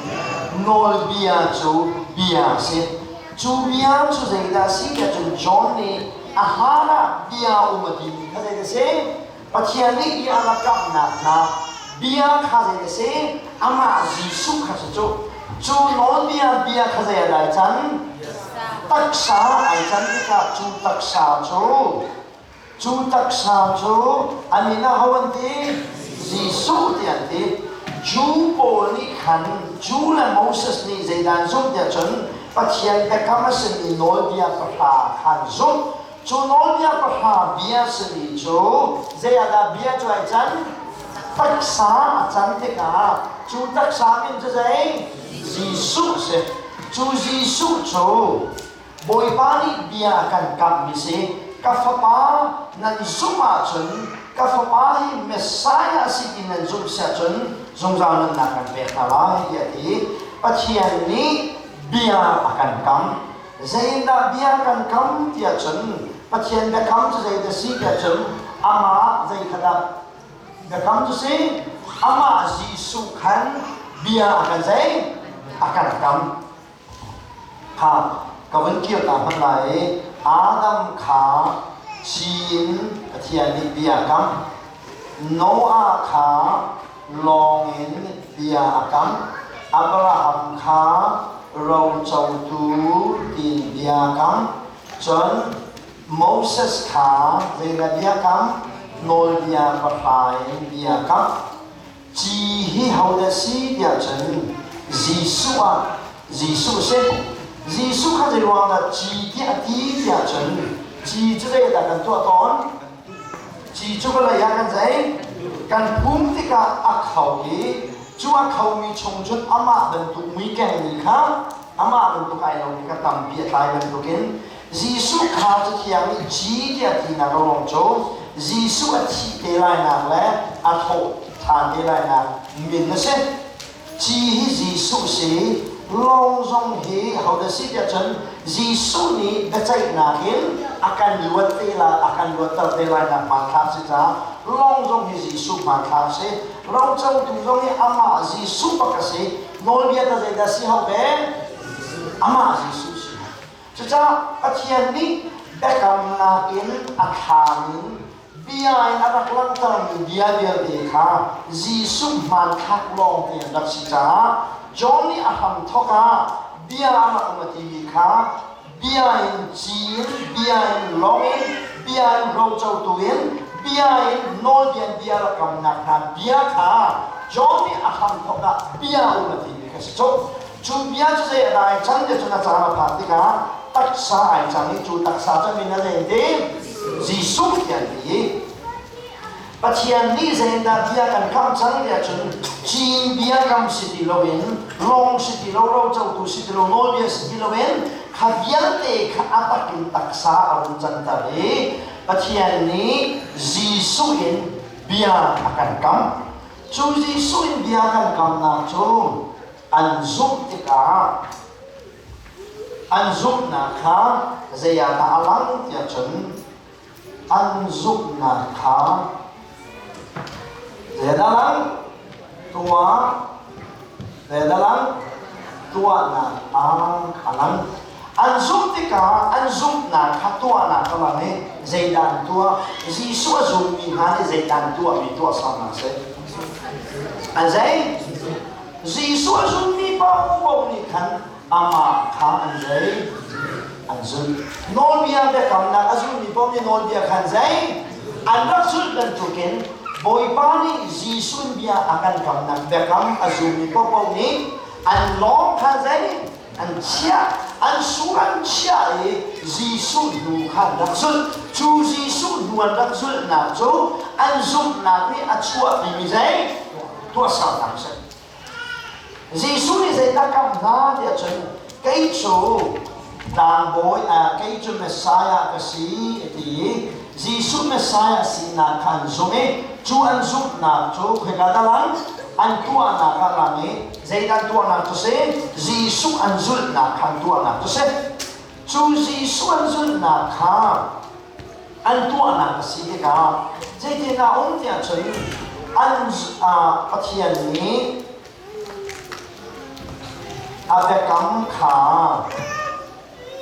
Nawlbia cu bia a si. Cu bia cu zeidah si tiah cun John nih a hlan ah bia um a timi kha zei dah si? Pathian nih bia a rak kamhnak hna Bia kha zei a si? Amah Jesuh kha si cu. Cu nawlbia bia kha zei ah dah ai can? Taksa ai can tikah cu taksa cu cu taksa cu a min ah ho an ti? Jesuh ti an ti. Jew pawl nih khan Jew le Moses nih zeidah an zumh tiah cun Pathian biakam a simi nawlbia pahra kha an zumh. Cu nawlbia pahra bia simi cu zei ah dah bia cu ai can? Taksa a can tikah cu taksa min cu zei? Jesuh a si. Cu Jesuh cu Bawipa nih bia a kan kamhmi si. Ka fapa nan zumh ahcun ka fapa hi Messiah a si ti nan zumh si ahcun zungzal nunnak kan pek hna lai tiah a ti. Pathian nih bia a kan kam. Zeidah bia kan kam tiah cun Pathian biakam cu zeidah si tiah cun amah zei kha dah biakam cu si? Amah Jesuh khan bia a kan zei? A kan kam. Kha ka vun kir ta hmanh lai i Adam kha cin Pathian nih bia kam. Noah kha lawng in bia a kam. Abraham kha rocotu tiin bia a kam. Cun Moses kha zeidah bia kam? Nawlbia pahra in bia a kam. Ci hi hodah si tiah cun Jesuh ah Jesuh a si. Jesuh kha zei ruang dah ci tiah a ti tiah cun ci cu zeidah kan tuah tawn? Ci cu vawlei ah kan zei? Kan phum tikah a kho i cu a khomi chung cun amah bantuk mui kengmi kha amah bantuk ai lomi kha tampi a tlai bantukin Jesuh kha Cathiang nih ci tiah tinak a ruang cu Jesuh a thih te lainak le a thawh ṭhan te lainak min a si. Ci hi Jesuh si, lawng zong hi hodah si tiah cun Jesuh nih biaceihnak in a kan luat te lai, a kan luatter te lai nak hmanthlak si caah lawng zong hi Jesuh hmanthlak si. Rocotu zong hi amah Jesuh bak a si. Nawlbia ta zeidah si hau ve? Amah Jesuh si. Cucaah Pathian nih biakamnak in a thlam in bia in a rak langhtermi bia vialte kha Jesuh hmanthlak lawng te an rak si caah John nih a hramthawk ah bia a rak um a timi kha bia in ci in bia in lawng in bia in rocotu in bia in nawlbia in bia rak kamnak hna bia kha John nih a hramthawk ah bia um a timi kha si cu. Cu bia cu zei a dai cang ti cun a caan a phak tikah taksa ai cang i cu taksa cu min a len ti Jesuh ti an ti. Pathian nih zeidah bia kan kam cang tiah cun cin bia kam si ti loin lawng si ti lo rocotu si ti lo nawlbia si ti loin kha vialte kha a tak in taksa a run canter i Pathian nih Jesuh in bia a kan kam. Cu Jesuh in bia kan kamnak cu an zumh tikah an zumhnak kha zei ah dah a lang tiah cun an zumhnak kha zei ah dah a lang tuah zei ah dah a lang tuahnak ah a lang. An zumh tikah an zumhnak kha tuahnak a lang i zeidah an tuah? Jesuh a zummi hna nih zeidah an tuahmi tuahsernak a si? An zei? Jesuh a zummi paohpaoh nih khan amah kha an zei? An zulh. Nawlbia biakamnak a zulmi paoh nih nawlbia kha an zei? An rak zulh bantukin Bawipa nih Jesuh in bia a kan kamnak biakam a zulmi paohpaoh nih an lawng kha zei? An chiah, an sur an chiah i Jesuh hnu kha an rak zulh. Cu Jesuh hnu an rak zulhnak cu an zumhnak nih a chuahpimi zei tuahsernak a si. Jesuh nih zeidah kam hna tiah cun kei cu tlangbawi kei cu Messiah ka si a ti i Jesuh Messiah sinak kha an zumh i cu an zumhnak cu khoika dah lang? An tuahnak ah lang i zeidah an tuahnak cu si? Jesuh an zulhnak kha an tuahnak cu si. Cu Jesuh an zulhnak kha an tuahnak a si tikah zeitin a um tiah cun an Pathian nih a biakam kha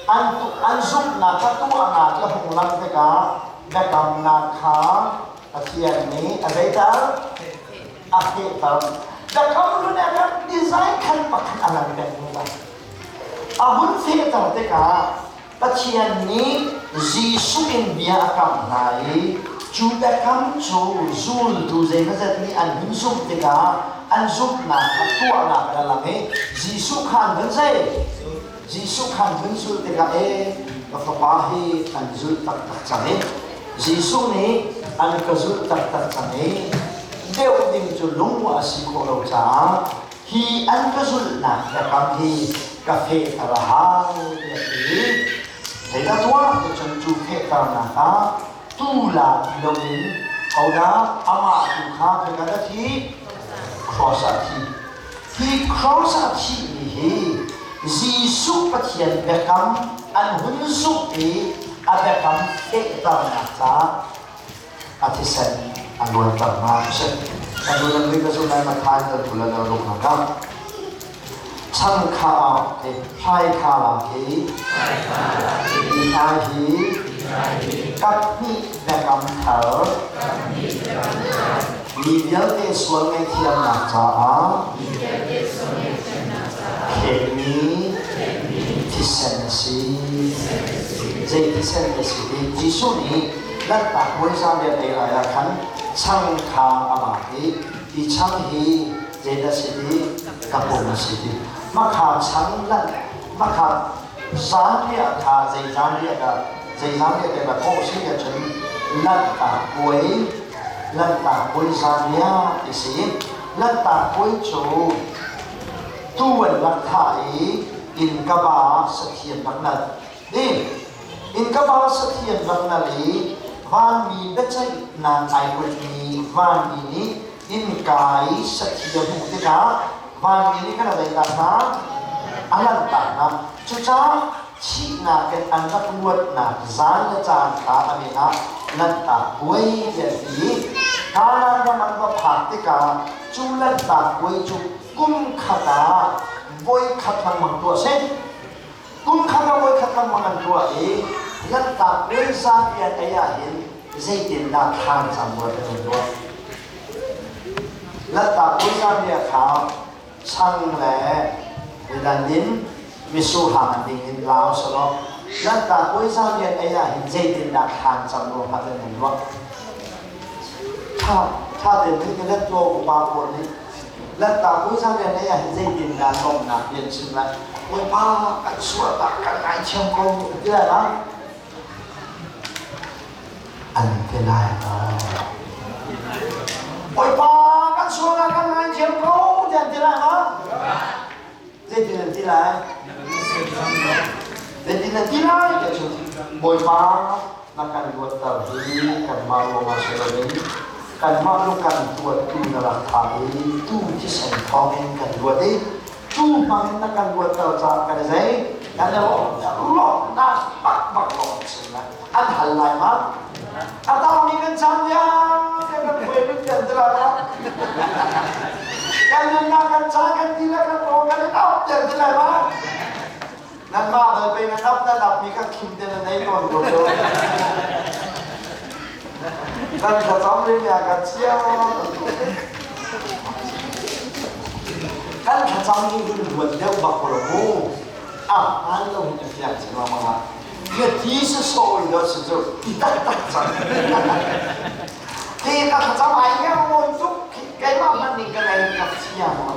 an zumhnak kha tuahnak i a hung lang tikah biakamnak kha Pathian nih a zeiter? A fehter. Biakam hlun ah khan design khan pakhat a lang peng zungzal. A hun fehter tikah Pathian nih Jesuh in bia a kamh hna i cu biakam cu zultu zeimawzat nih an hun zumh tikah an zumhnak kha tuahnak in a lang i Jesuh kha an vun zei? Jesuh kha an vun zulh tikah ee ka fapa hi an zulh taktak cang i Jesuh nih an ka zulh taktak cang i deuh ding cu lungmuah a si khawh lo caah hi an ka zulhnak biakam hi ka fehter a hau tiah a ti. Zeidah tuah ti cun cu fehternak ah tuu la ti loin hodah amah tu kha khoika dah thi? Cross ah thi. Hi cross ah thihmi hi Jesuh Pathian biakam an hun zumh i a biakam fehternak caah a thisen a luanter hna a si. Kan lu nan ka zulh lai Matthai kan tu la ruk na ka. Chan kha ah ke hlai kha la ke hla hi kap hnih biakam thar mi vialte sual ngaihthiamnak caah khekmi thisen a si. Zei thisen a si ti Jesuh nih Lanhtak puaisa rian ei lai ah khan chang kha a lak i hi chang hi zeidah si ti ka pum a si ti makha chang lanh makha zanriah kha zei zanriah dah zei zanriah te dah kawh si ah cun lanhtak puai lanhtak puai zanriah ti si lanhtak puai cu tu an rak thah i innkaba sathian rak nalh Ni innka sathian rak nal i vanmi biaceihnak ai putmi vanmi nih innka i sathi a hmuh tikah vanmi nih khan a zeidah hna a lanhtak hna. Cucaah thihnak in an rak luatnak zan le caan kha a min ah Lanhtak Puai ti an ti. Kanaan ram an va phak tikah cu Lanhtak Puai cu kum khat ah voi khat lengmang tuah a si. Kum khat ah voikhat lengmang an tuah i Lanhtak puai zapi an ei ahhin zeitindah thlan cam ruat an in tuah? Lanhtak puai zapi ah kha chang le ridan in mitsur hang an ding in lau selaw Lanhtak puai zapi an ei ahhin zeitindah thlan cam ruangah an in ruah? Tha tha tein thil let law upa pawl nih Lanhtak puai zapi an ei ahhin zeitindah lawmhnak bia an chim lai? Bawipa kan sualnak kan ngaithiam ko an ti lai ma? An ti lai maw? Bawipa kan sualnak kan ngaithiam ko ti an ti lai ma? Zeitin an ti lai? Zeitin an ti lai? Ti cu Bawipa na kan luatter hi kanmah ruangah si loin kanmah lu kan tuattu na rak thah i tu thisen thawngin kan luat i tu hmangin na kan luatter caah kan i zei kan i lawmhnak bak bak lawng chim lai an hal lai ma a tangmi kan chan vialte kan khuai lut kan ti lai ma kan nunnak kan ca kan ti le kan rawl kan i ap tian ti lai ma nanmah bal pe nan ap nan ap mi kha khim te nan ei tawn ko cu nan thlacam le nia kan chia kan thlacam hi hun ruat deuh bak ko lo mu a hmaan lo hin a fiang chin lengmang ah na ti si sawi do si cu ti taktak cang ke ka thlacam ai ngang mon tuk keimah hmanh ning ka ngei ka fiang lo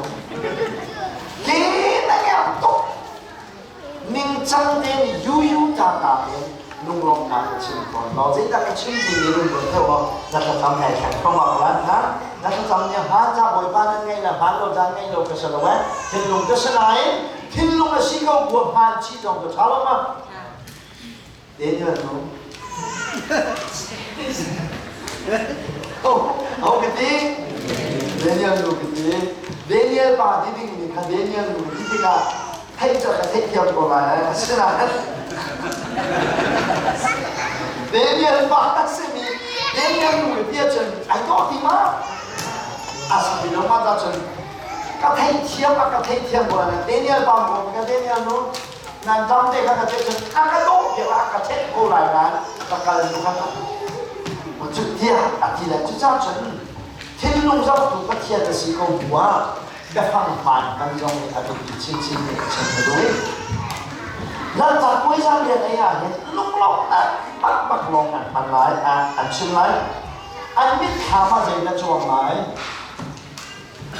ke na ngang tuk Ningcang tein yuyu tata in lunglawmhnak ka chim tawn law zeidah ka chim timi lungruat deuh aw na thlacam ngai theng ko ma lan na na thlacam nih hmaan ca Bawipa nan ngeih le hmaan lo caan ngei lo ka si lo eh thinlung ka si nain thinlung a si ko bu hmaan chih zong ka ṭha lo ma Daniel nu Oh, oh ka ti Daniel nu ka ti Daniel pa ti ding mi kha Daniel nu ti tikah theih cu ka theihthiam ko lai asinain Daniel pa a simi Daniel nu ka ti ahcun ai dawh ti ma a si lo ma ta cun ka theihthiam a ka theihthiam ko lai Daniel pa ko ka Daniel nu nan dam te kha ka theih cun a ka dawh tiah a ka theih ko lai nain ka kal nu kha cu tiah a ti lai cucaah cun. Thinlung zohtu Pathian a si ko bu ah biafang hmaan hman zong nih a biapi chinchin in a chim ka duh i Lalta puaizang rian ei ah hin lunglawmhnak bakbak lawng an hman lai, an chim lai. An mitthlam ah zeidah cuang lai?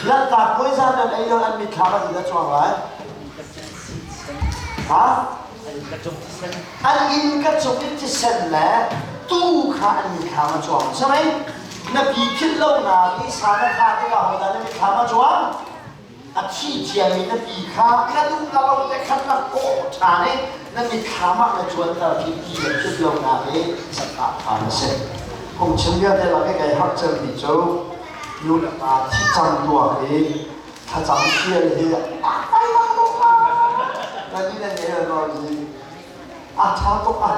Lalta puaizang rian ei lo an mitthlam ah zeidah cuang lai? Ha? An inn ka cung i thisen le tuu kha an mitthlam a cuang. Sami, na pi philh lonak i sa na thah tikah hodah na mitthlam a cuang? A thi ciami na pi kha na duh na lo te khan na kawh ṭhan i na mitthlam ah na cuanter khi pi le philh lonak i sathah ṭhan a si. Phungchim vialte lak i kai harh cemmi cu nu le pa thi cang tuak i thlacam fial hi a kai bak tuk na ni na ne lo zi a tha tuk a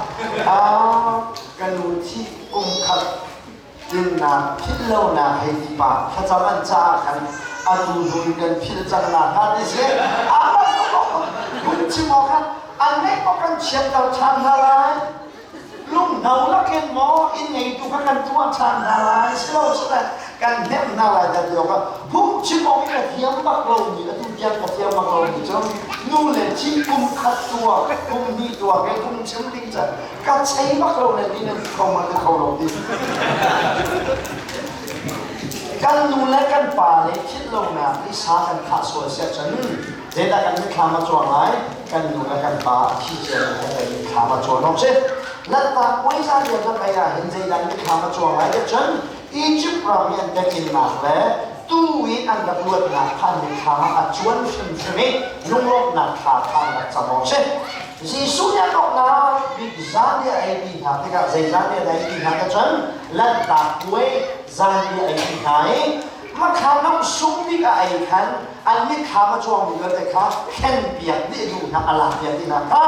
ka nu thi kum khat dinnak philh lonak hei ti pa thlacam an caah khan a tu hnu kan philh cang na kha ti si a phung chim awk khan an ngeih awk kan chiatter ṭhan hna lai Lunghno lakin maw inn ngeitu kha kan tuah ṭhan hna lai silo sile kan hnemh hna lai dah ti awkah phungchim awk i ka thiam bak lomi atu tiang ka thiam bak lomi cu nu le thi kum khat tuah kum hnih tuah ke phungchim ding ca ka chei bak lo le ni nan kho ma ka kho lo ti kan nu le kan pa le philh lonak i sa kan thah sual siah cun zeidah kan mitthlam a cuang lai kan nu le kan pa a thi cia mi kan mitthlam a cuan awk si Lanhtak puaisa lio na pei ah hin zeidah mitthlam a cuang lai ti cun Egypt ram i an biakinnak le tu i an rak luatnak kha an mitthlam ah a cuan hrimhrim i lunglawmhnak thla kha an rak cam awk si Jesuh nih a donghnak bik zan i a eimi hna tikah zei zan i a eimi hna te cun Lanhtak puai zan i a eimi hna i Hmakha nam sung bik a ei khan an mitthlam a cuangmi vialte kha thlenpiak dih duh hna a lakpiak dih hna kha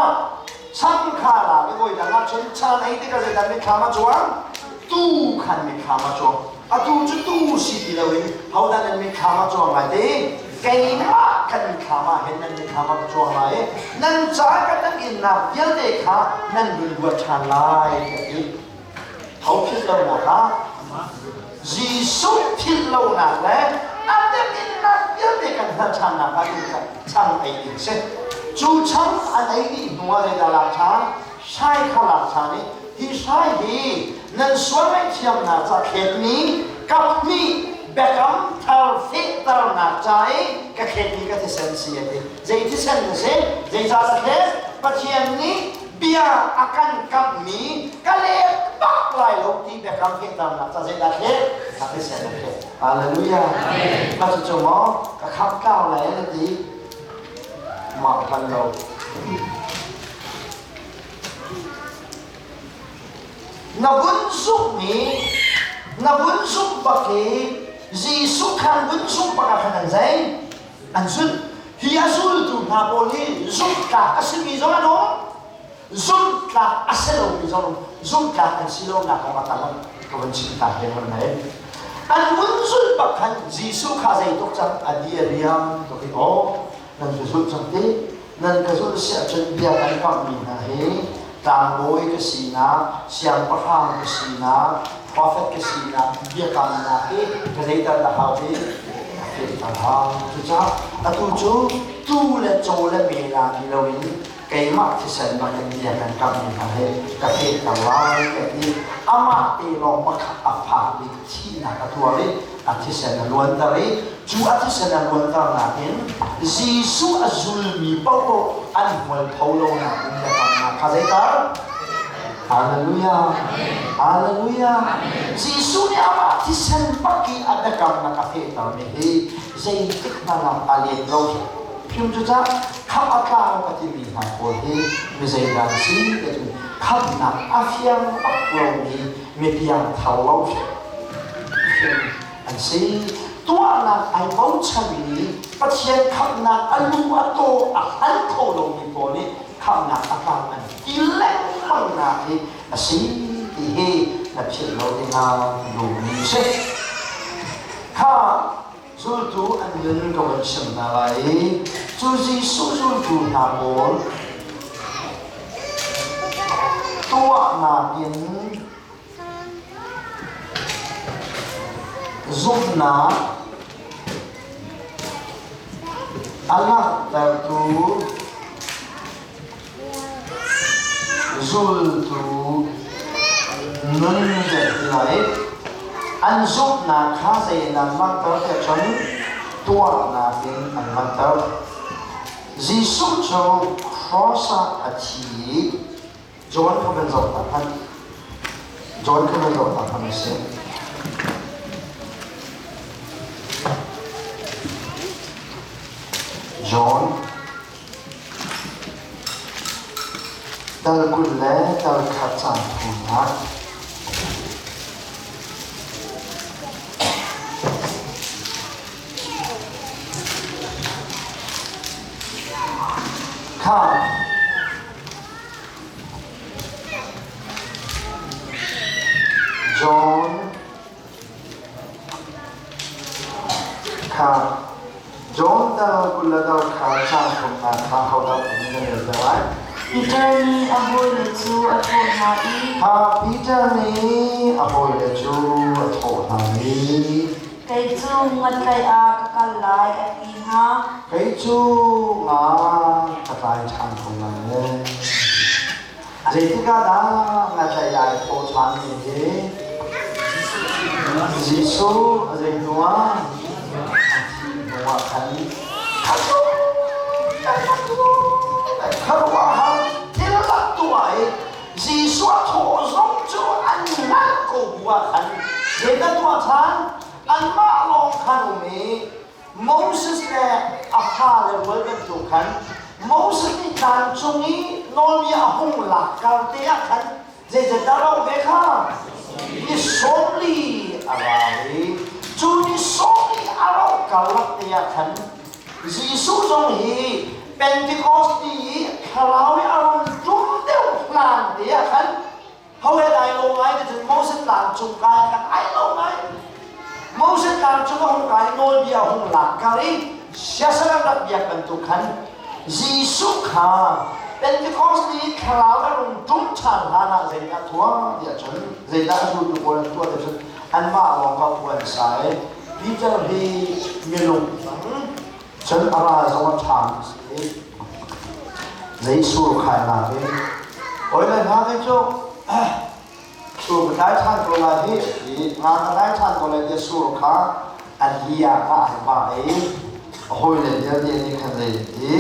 chang kha lak i voi dang ah cun chan ei tikah zeidah mitthlam a cuang tu khan mitthlam a cuang atu cu tu si ti loin hodah nan mitthlam a cuang lai ti keimah kan mitthlam ah hin nan mitthlam a ka cuang lai i nan ca ka nan innak vialte kha nan vun ruat ṭhan lai tiah ti Ho philh lonak ah Jesuh philh lonak le a teminnak vialte kan hngalh ṭhannak ah ding kha chang ei ding si. Cu chang an ei dih hnu ah zeidah lak ṭhan? Hrai kha lak ṭhan i hi hrai hi nan sual ngaihthiamnak ca thletmi kaphnih biakam thar fehternak ca i ka thletmi ka thisen si a ti. Zei thisen na si? Zeicah na thlet? Pathian nih bia a kan kamhmi ka let bak lai lo ti biakam fehternak ca zeidah thleh a thisen a thleh hallelujah mah cucu maw ka khamh tlau lai na ti mah hman lo na vun zumh i na vun zumh bak i Jesuh khan vun zumh bak ah khan an zei an zulh hi a zultu hna pawl hi zumhtlak a simi zong an um zumhtlak a si lomi zong zumhtlak an si lonak kong a tam ka vun chim ta he hon nei an vun zulh bak khan Jesuh kha zeituk cang a di a riam tuk i aw nan ka zulh cang ti nan ka zulh siah cun bia kan kamhmi hna hi tlangbawi ka sinak siangpahrang ka sinak prophet ka sinak biakamnak hi ka zeital dah hau ti a fehter hau cucaah atu cu tu le caw le mela ti loin keimah thisen bakin bia kan kamhmi hna hi ka fehter lai ka ti amah te lawng pakhat a fak bik thihnak a tuar i a thisen a luanter i cu a thisen a luanternak in Jesuh a zulmi paohpaoh an hmual pho lonak in biakamnak kha zeitar Hallelujah Hallelujah Jesuh nih amah thisen bak i a biakamnak a fehtermi hi zeitik hmanh ah a let lo hrim cucaah khamh a tlau ka timi hna pawl hi mi zeidah an si ti cu khamhnak a fiang bak lomi mi piangthar lo hrim an si. Tuahnak ai bochan i Pathian khamhnak a lu a taw a hal kho lomi pawl nih khamhnak a tlang an ti lengmangnak hi a si ti hi na philh lo dingah duhmi a si. Kha zultu an nun ka van chim hna lai i cu Jesuh zultu hna pawl tuahnak in Zumhnak a langhtertu zultu nun kan ti lai. An zumhnak kha zei in an langhter tiah cun tuahnak in an langhter. Jesuh cu cross ah a thi i John kha van zoh ta hmanh. John kha van zoh ta hmanh a si. John dal 20 le dal khat caan thumnak. Kha John kha John dal 20 le dal kha caan thumnak kha hodah in na rel te lai? Peter nih a hawile cu a thawh hna i Kha Peter nih a hawile cu a thawh hna i Kei cu ngatlaih ah ka kal lai, a ti hna. Kei cu nga ka tlai ṭhan ko lai. Zeitik ah dah ngatlaih ai thawh ṭhan mi hi? Jesuh a zei hnu ah? A thih hnu ah khan khuaruahhar thil rak tuah i Jesuh a thawh zong cu an hngalh ko bu ah khan zeidah tuah ṭhan? Anmah lawng khan um i Moses le a fale rual bantuk khan Moses nih tlang cung i nawlbia a hung lak kar te ah khan zeizat dah rauh ve kha? Ni 40 a ra i cu ni 40 a rauh karlak te ah khan Jesuh zong hi Pentecost ni i thlarau i a rung ṭum deuh hlan te ah khan ho he dai lo ngai te cun Moses tlang cung kai khan ai lo ngai. Moses tlang cung a hung kai nawlbia a hung lak kar i siasal an rak biak bantuk khan Jesuh kha Pentecost ni thlarau a rung ṭum ṭhan hlan ah zeidah tuah tiah cun zeidah a zultu pawl an tuah tiah cun anmah lawng kha puan sai Peter hi milung bang cun a ral zong a ṭha mi si. Zei sur khainak hi oi le hna hi cu sur ka tlai ṭhan ko lai hi i nga ka tlai ṭhan ko lai tiah sur kha a lia kha ai pah i a hawile vialte nih khan zei ti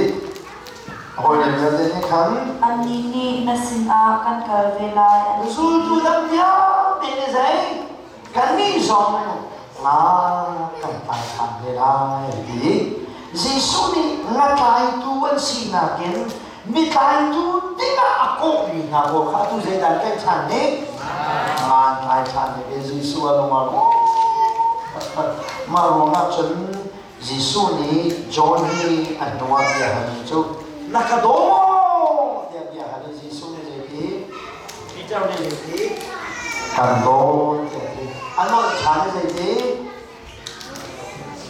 a hawile vialte nih khan Annih nih na sinah kan kal ve lai an ti. Zultu dang vialte nih zei kannih zong nga kan tlai ṭhan ve lai ti. Jesuh nih ngatlaitu an sinak in mitlaitu dingah a kawhmi hna pawl kha atu zeidah an tlaih ṭhan ne? Nga an tlai ṭhan ne. Jesuh a lung a rawk. Mah ruangah cun Jesuh nih John hi a hnuah bia halmi cu na ka daw maw tiah bia hal i Jesuh nih zeiti? Peter nih zeiti? Kan dawt tiah ti. A nolh ṭhan i zeiti?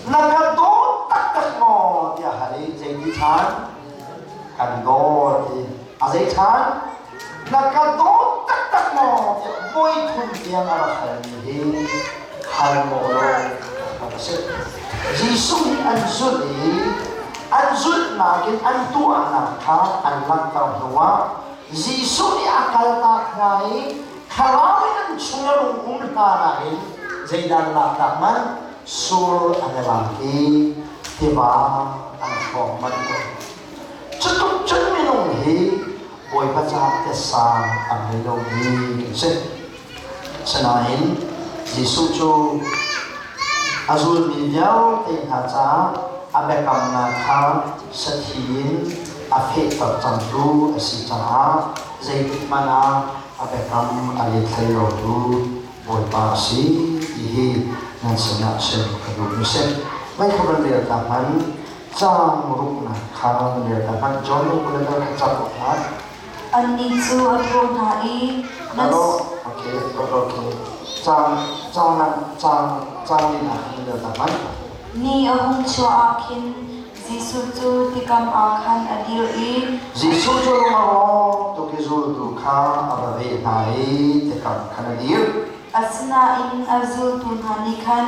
Na ka dawt taktak maw tiah hal i zeiti ṭhan? Kan dawt ti. A zei ṭhan? Na ka dawt taktak maw tiah voi thum tiang a rak halmi hi hal maw lo a si. Jesuh nih an zulh i an zulhnak in an tuahnak kha an langhter hnuah Jesuh nih a kaltak hna i thlarau in an chung a rung um hna nain zeidah laknak man sur an i lak i tiva an hrawng manh ko. Cutluk cun minung hi Bawipa caah tiasa a ngei lomi kan si. Asinain Jesuh cu a zulmi vialte hna caah a biakamnak kha sathi in a fehter cangtu a si caah zeitik hmanh ah a biakam a let hlei lotu Bawipa a si ti hi nan sinah chim ka duhmi si. Mei kha van rel ta hmanh caang ruknak kha van rel ta hmanh John 1 le kha cang awk hmanh. Annih cu a thawh hna i nan Okay, okay. Caang caang caang caang linak kha van rel ta hmanh. Ni a hung chuah ah khin Jesuh cu tikam ah khan a dir i Jesuh cu lung a rawk tuk i zultu kha a va veh hna i tikam khan a dir. Asinain a zultu hna nih khan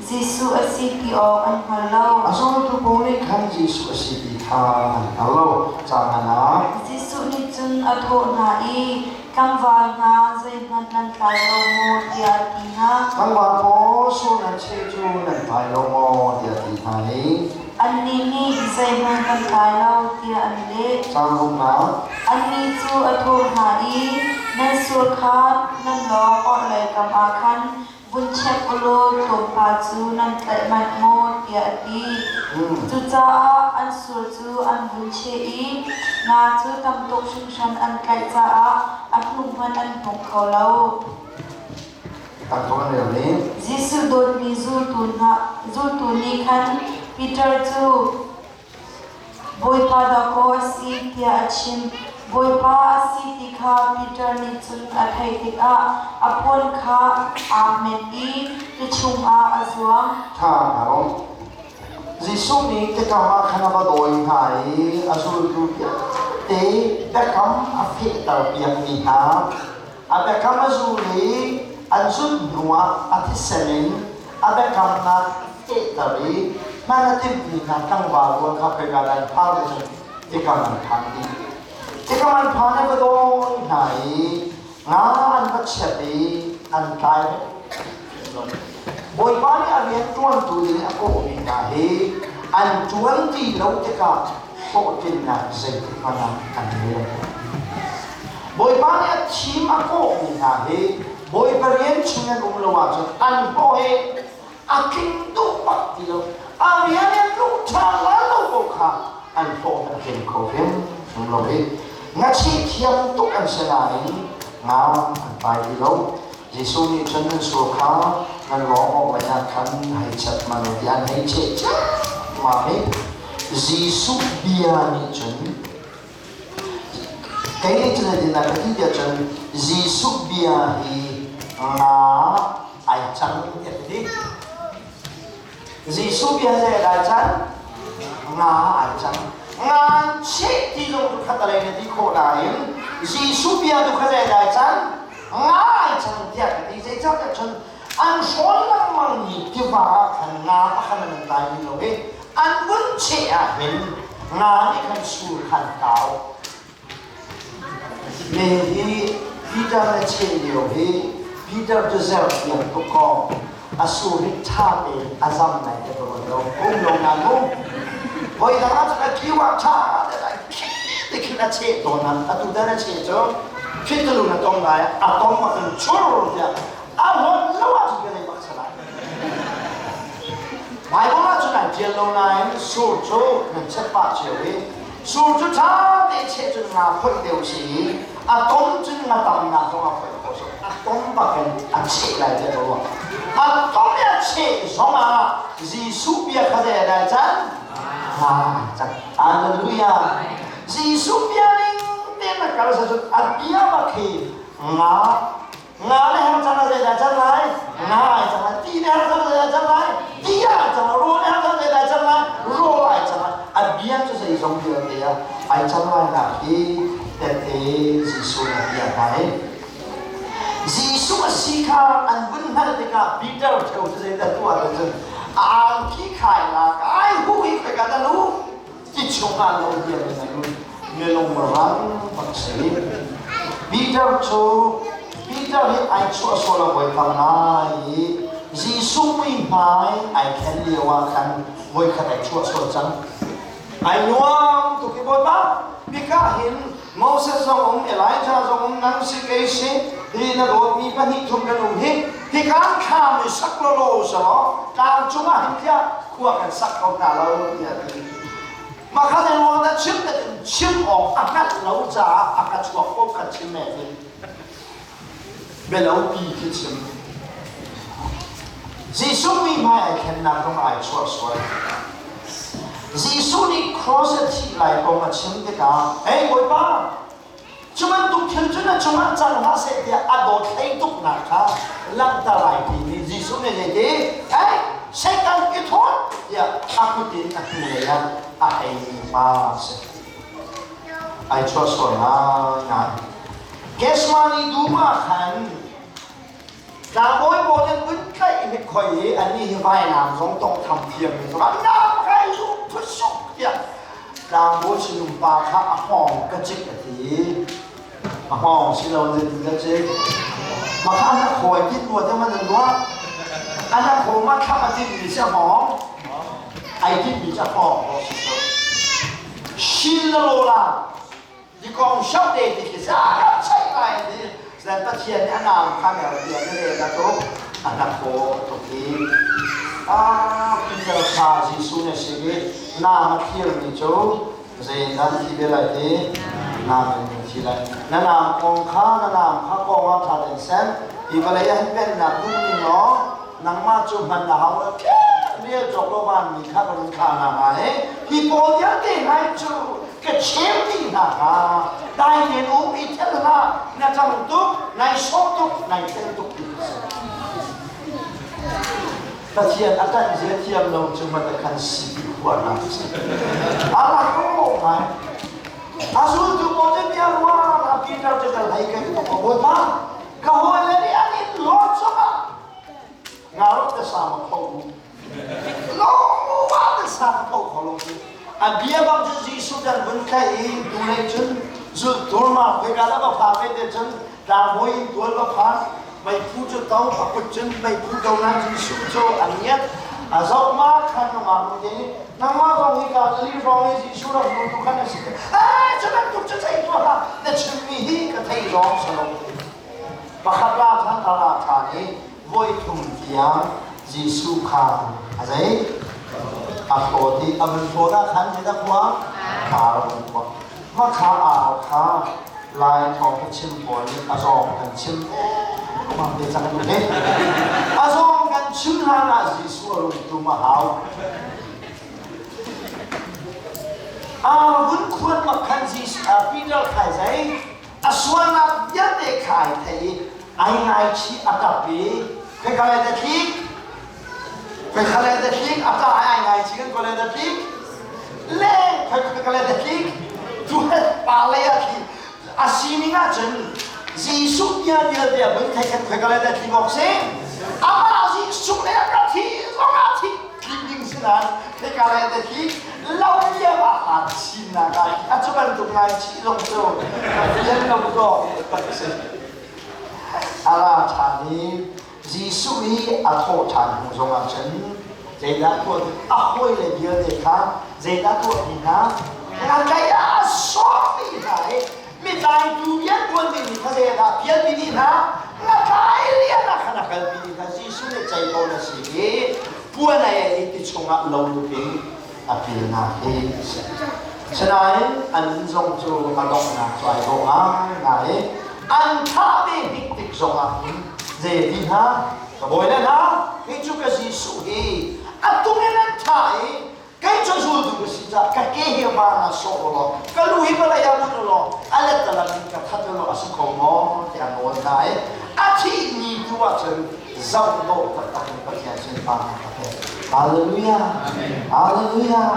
Jesuh a si ti awk an hngal lo. A zultu pawl nih khan Jesuh a si ti kha an hngal lo. Caang ah. Jesuh nih cun a thawh hna i, Tlangval hna, zeihmanh nan tlai lo maw? tiah a ti hna. Tlangval pawl sur nan cheh cu nan tlai lo maw? tiah a ti hna i. Annih nih zeihmanh kan tlai lo tiah an leh. Caang ruknak. Annih cu a thawh hna i, Nan sur kha nan lawng orhlei kam ah khan vun check u law tlawmpal cu nan tlaih manh maw tiah a ti. Cucaah an sur cu an vun cheh i nga cu tam tuk hringhran an tlaih caah a hnu hmanh an hnuk kho lo. Jesuh dawtmi zultu nih khan Peter cu Bawipa dakaw a si tiah a chimh. Bawipa a si ti kha Peter nih cun a theih tikah a puan kha aa met i ti chungah a zuang. Ṭha a Jesuh nih tikam ah khan a va dawi hna i a zultu vialte biakam a fehterpiakmi hna. A biakam a zul i an zulh hnuah a thisen in a biakamnak fehter i hman a timhmi hna tlangval rual kha khoika dah an phar ti cun tikam an phan dih. Tikam an phan i va dawi hna i nga an va chiat i an tlai Bawipa nih a rian ṭuantu ding a kawhmi hna hi an ṭuan ti lo tikah hlawhtlinnak zeitik hmanh ah an ngei lo. Bawipa nih a thim a kawhmi hna hi Bawipa rian chung an um lo ahcun an hlawh hi a tling duh bak ti lo. A rian in luh ṭhan lai lo ko kha an hlawh a tling kho hrimhrim lo i ngachih thiam tuk an si nain nga an pai ti lo. Jesuh nih cun nan sur kha nan lawng awk lei ah khan hei chat hmanh u tiah an hei cheh ciammam i Jesuh bia nih cun kei nih cun zeitindah ka ti tiah cun Jesuh bia hi nga ai cang tiah ka ti. Jesuh bia zei ai can? Nga ai cang. Nga an cheh ti zong tu khat alei na ti khawh nain Jesuh bia tu kha zei ai can? Nga ai cang tiah ka ti. Zeicahtiah cun an hrawn lengmang mi tiva ah khan nga pakhat an tlai mi lo i an vun cheh ah hin nga nih khan sur khan kau. Me hi Peter le cheh lio hi Peter cu zertiang tuk kaw a sur hi ṭha tein a zam nai te ka ruat lo. Um lo na mu. Voi dang ah cun a kiu ah ṭha te lai te khin a cheh tawn ah atu tan a cheh cu khitulu na tong lai a tom ah cun chur tiah a hon lo ah cun ka nei bak salai. Bible ah cun ai ṭial lo nain sur cu nan chet pah cio i sur cu ṭha tein cheh cun nga phoih deuh si i a tom cun nga tamnak zong a phoih khawh so a tom bakin a cheh lai tiah ka ruah. A tom i a cheh zong ah Jesuh bia kha zei ah can? Nga can. Hallelujah. Jesuh bia ning tein na kal sa cun a bia bak hi nga Nga le her cang ah zeidah can lai? Nga ai cang lai. Ti le her cang zeidah can lai? Ti ai cang lai. Rawl le her cang zeidah can lai? Rawl ai cang lai. A bia cu zeizong vialte ah ai cang lai nak hi tette Jesuh nih a bia hna hi. Jesuh a si kha an vun hngalh tikah Peter ṭheo cu zeidah tuah ti cun a angki khai lak ai hu hi khoika dah lu ti chungah lo diam in a lut milung rang bak si Peter cu Peter hi ai chuah sual a voi tam ngai i Jesuh mui hmai ai khen lio ah khan voikhat ai chuah sual cang ai nuam tuk i Bawipa bika hin Moses zong um Elijah zong um nang si kei si hi na dawtmi pahnih thum kan um hi hikan thlam i sak lawlaw selaw tlang cungah hin tiah khua kan sak ko hna lo tiah a ti. Mah kha zeiruang dah chim na in chim awk a hngalh lo caah a ka chuak ko kha chim e ti. Bialopi khi chim. Jesuh mi hmai ai thlennak zong ai chuah sual. Jesuh nih cross a thih lai kong a chim tikah, Hey Bawipa, Cu bantuk thil cu na cungah cang hlah seh tiah a dawt hlei tuknak kha langhter ai timi Jesuh nih zeiti? Hey, Satan i thawt tiah a kut in a hnulei ah a heimi pa a si. Ai chuah sual ngaingai. Gethsemane dum ah khan tlangbawi pawl in vun tlaih in hnik khoi i anih hi vainam zong tongtham thiam mi zong nam kai zu phusuk tiah tlangbawi sinum pa kha a hngawng ka cik a ti. A hngawng si lo zeitin ka cik. Maka an khawi ti tua te man an ruah. An khaw ma thlam a tinh mi si a hngawng. Ai tinh mi cu a hngawng ko si ko. Shin na lo la. Di kong shau te ti khi sa chai ngai ti. Zan Pathian nih a naam kha mer bia na le na tuk. A na khaw tuk i. Ah, Peter kha Jesuh nih si i naam a thlir mi cu zei nan thi ve lai ti naam in nan thi lai. Na naam kong kha na naam kha kong ah ṭha tein sen. Hi vawlei ah hin pennak duh ning law nangmah cu hman na hau rial cawk lo van mi kha ka run thlah hna hnga i hi pawl vialte hna cu ka cheu dih hna hnga. Dai tein um i thel hlah, na cang tuk, nai sawh tuk, nai tel tuk ti a si. Pathian a kan zia thiam lo cu mata khan si huahnak a si. A rak rawh ngai. A zultu pawl cu bia ruang ah Peter cu kal hei kai tuk a bawipa ka hawile nih an in lawt zongah ngarok te sa ma kho u. Lawng te sa ma kho kho lo cu. A bia bang cu Jesuh kan vun tlaih i tulei cun zulh turma khoika dah va pha ve te cun tlangbawi in tual va phan meiphu cu to a kut cun meiphu do na Jesuh cu a ngiat a zoh ma khan nungak nu te nih nangmah zong hi Galilee hrawng i Jesuh rak hmutu khan a si eh cu bantuk cu zei tuah hlah na chimmi hi ka thei zong si lo pakhat la than a ra ṭhan i voi thum tiang Jesuh kha a zei a hlawt i a vun hlawt ah khan zeidah khua ar a vun khua mah kha ar kha Lai thawngtha chim pawl nih a zawng kan chim mang te cang duh he a zawng kan chim hlan ah Jesuh a rung tum a hau a vun khuan bak khan Jesuh Peter khai zei a sualnak vialte kha ai thei i ai ngaichih a tap i khoi le da tlik khoi le da tlik a ta ai ngaichih kan ko le da tlik le khoi le da tlik tu pa le a thli a sining ahcun Jesuh bia vialte a vun thei khan khoi le da tlik awk si amah Jesuh le a ka thi zong ah thi tlik ding si nain khoi le da tlik lo bia ma han chinnak ah a cu bantuk ngaichih zong cu Pathian lo dawh tak si. A ra ṭhan i Jesuh i a thawh ṭhan hnu zongah cun zeidah tuah a hawile vialte kha zeidah tuah ti hna ngan ah a sawm dih hna i mitlaitu rianṭuan dingmi kha zeidah fialmi dih hna ngatlai lian ah khan a kalpi dih hna. Jesuh nih cei ko na si i puan ai i ti chungah lo tuk in a pilnak hi a si. Sinain an nun zong cu a donghnak cu ai dawh ngaingai i an thah ve hnik tik zongah hin zei ti hna ka bawi le hna hi cu ka Jesuh hi a tung in an thah i kei cu zultu ka si caah ka ke hi van ah sawh u law ka lu hi vawlei ah bunh u law a lettalam in ka that u law a si kho maw tiah a nawl hna i a thih ni tu ah cun zoh dawh taktak in Pathian sunparnak a pek. Hallelujah. Hallelujah.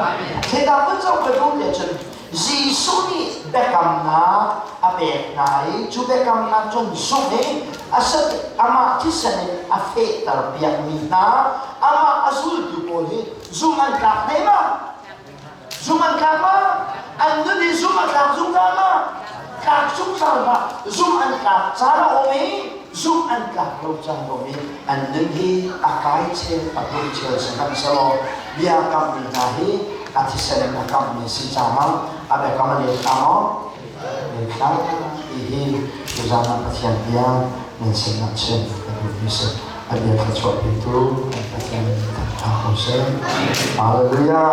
Theidah vun zoh ka duh tiah cun Jesuh nih biakamnak a pek hna i cu biakamnak cun zumh i a sat amah thisen in a fehter piakmi hna amah a zultu pawl hi zum an tlak ne ma? Zum an tlak ma? An nun hi zum a tlak zungzal ma? Tlak zungzal ma? Zum an tlak caan a um i zum an tlak lo caan a um i an nun hi a kai chel a tum chel sihmanhsehlaw bia kammi hna hi a thisen in a kammi si caah a biakam a let hna maw? Let hlah ti hi tuzaan ah Pathian bia nan sinah chim ka duhmi si. A bia thluachuah petu kan Pathian thangṭha ko seh. Hallelujah.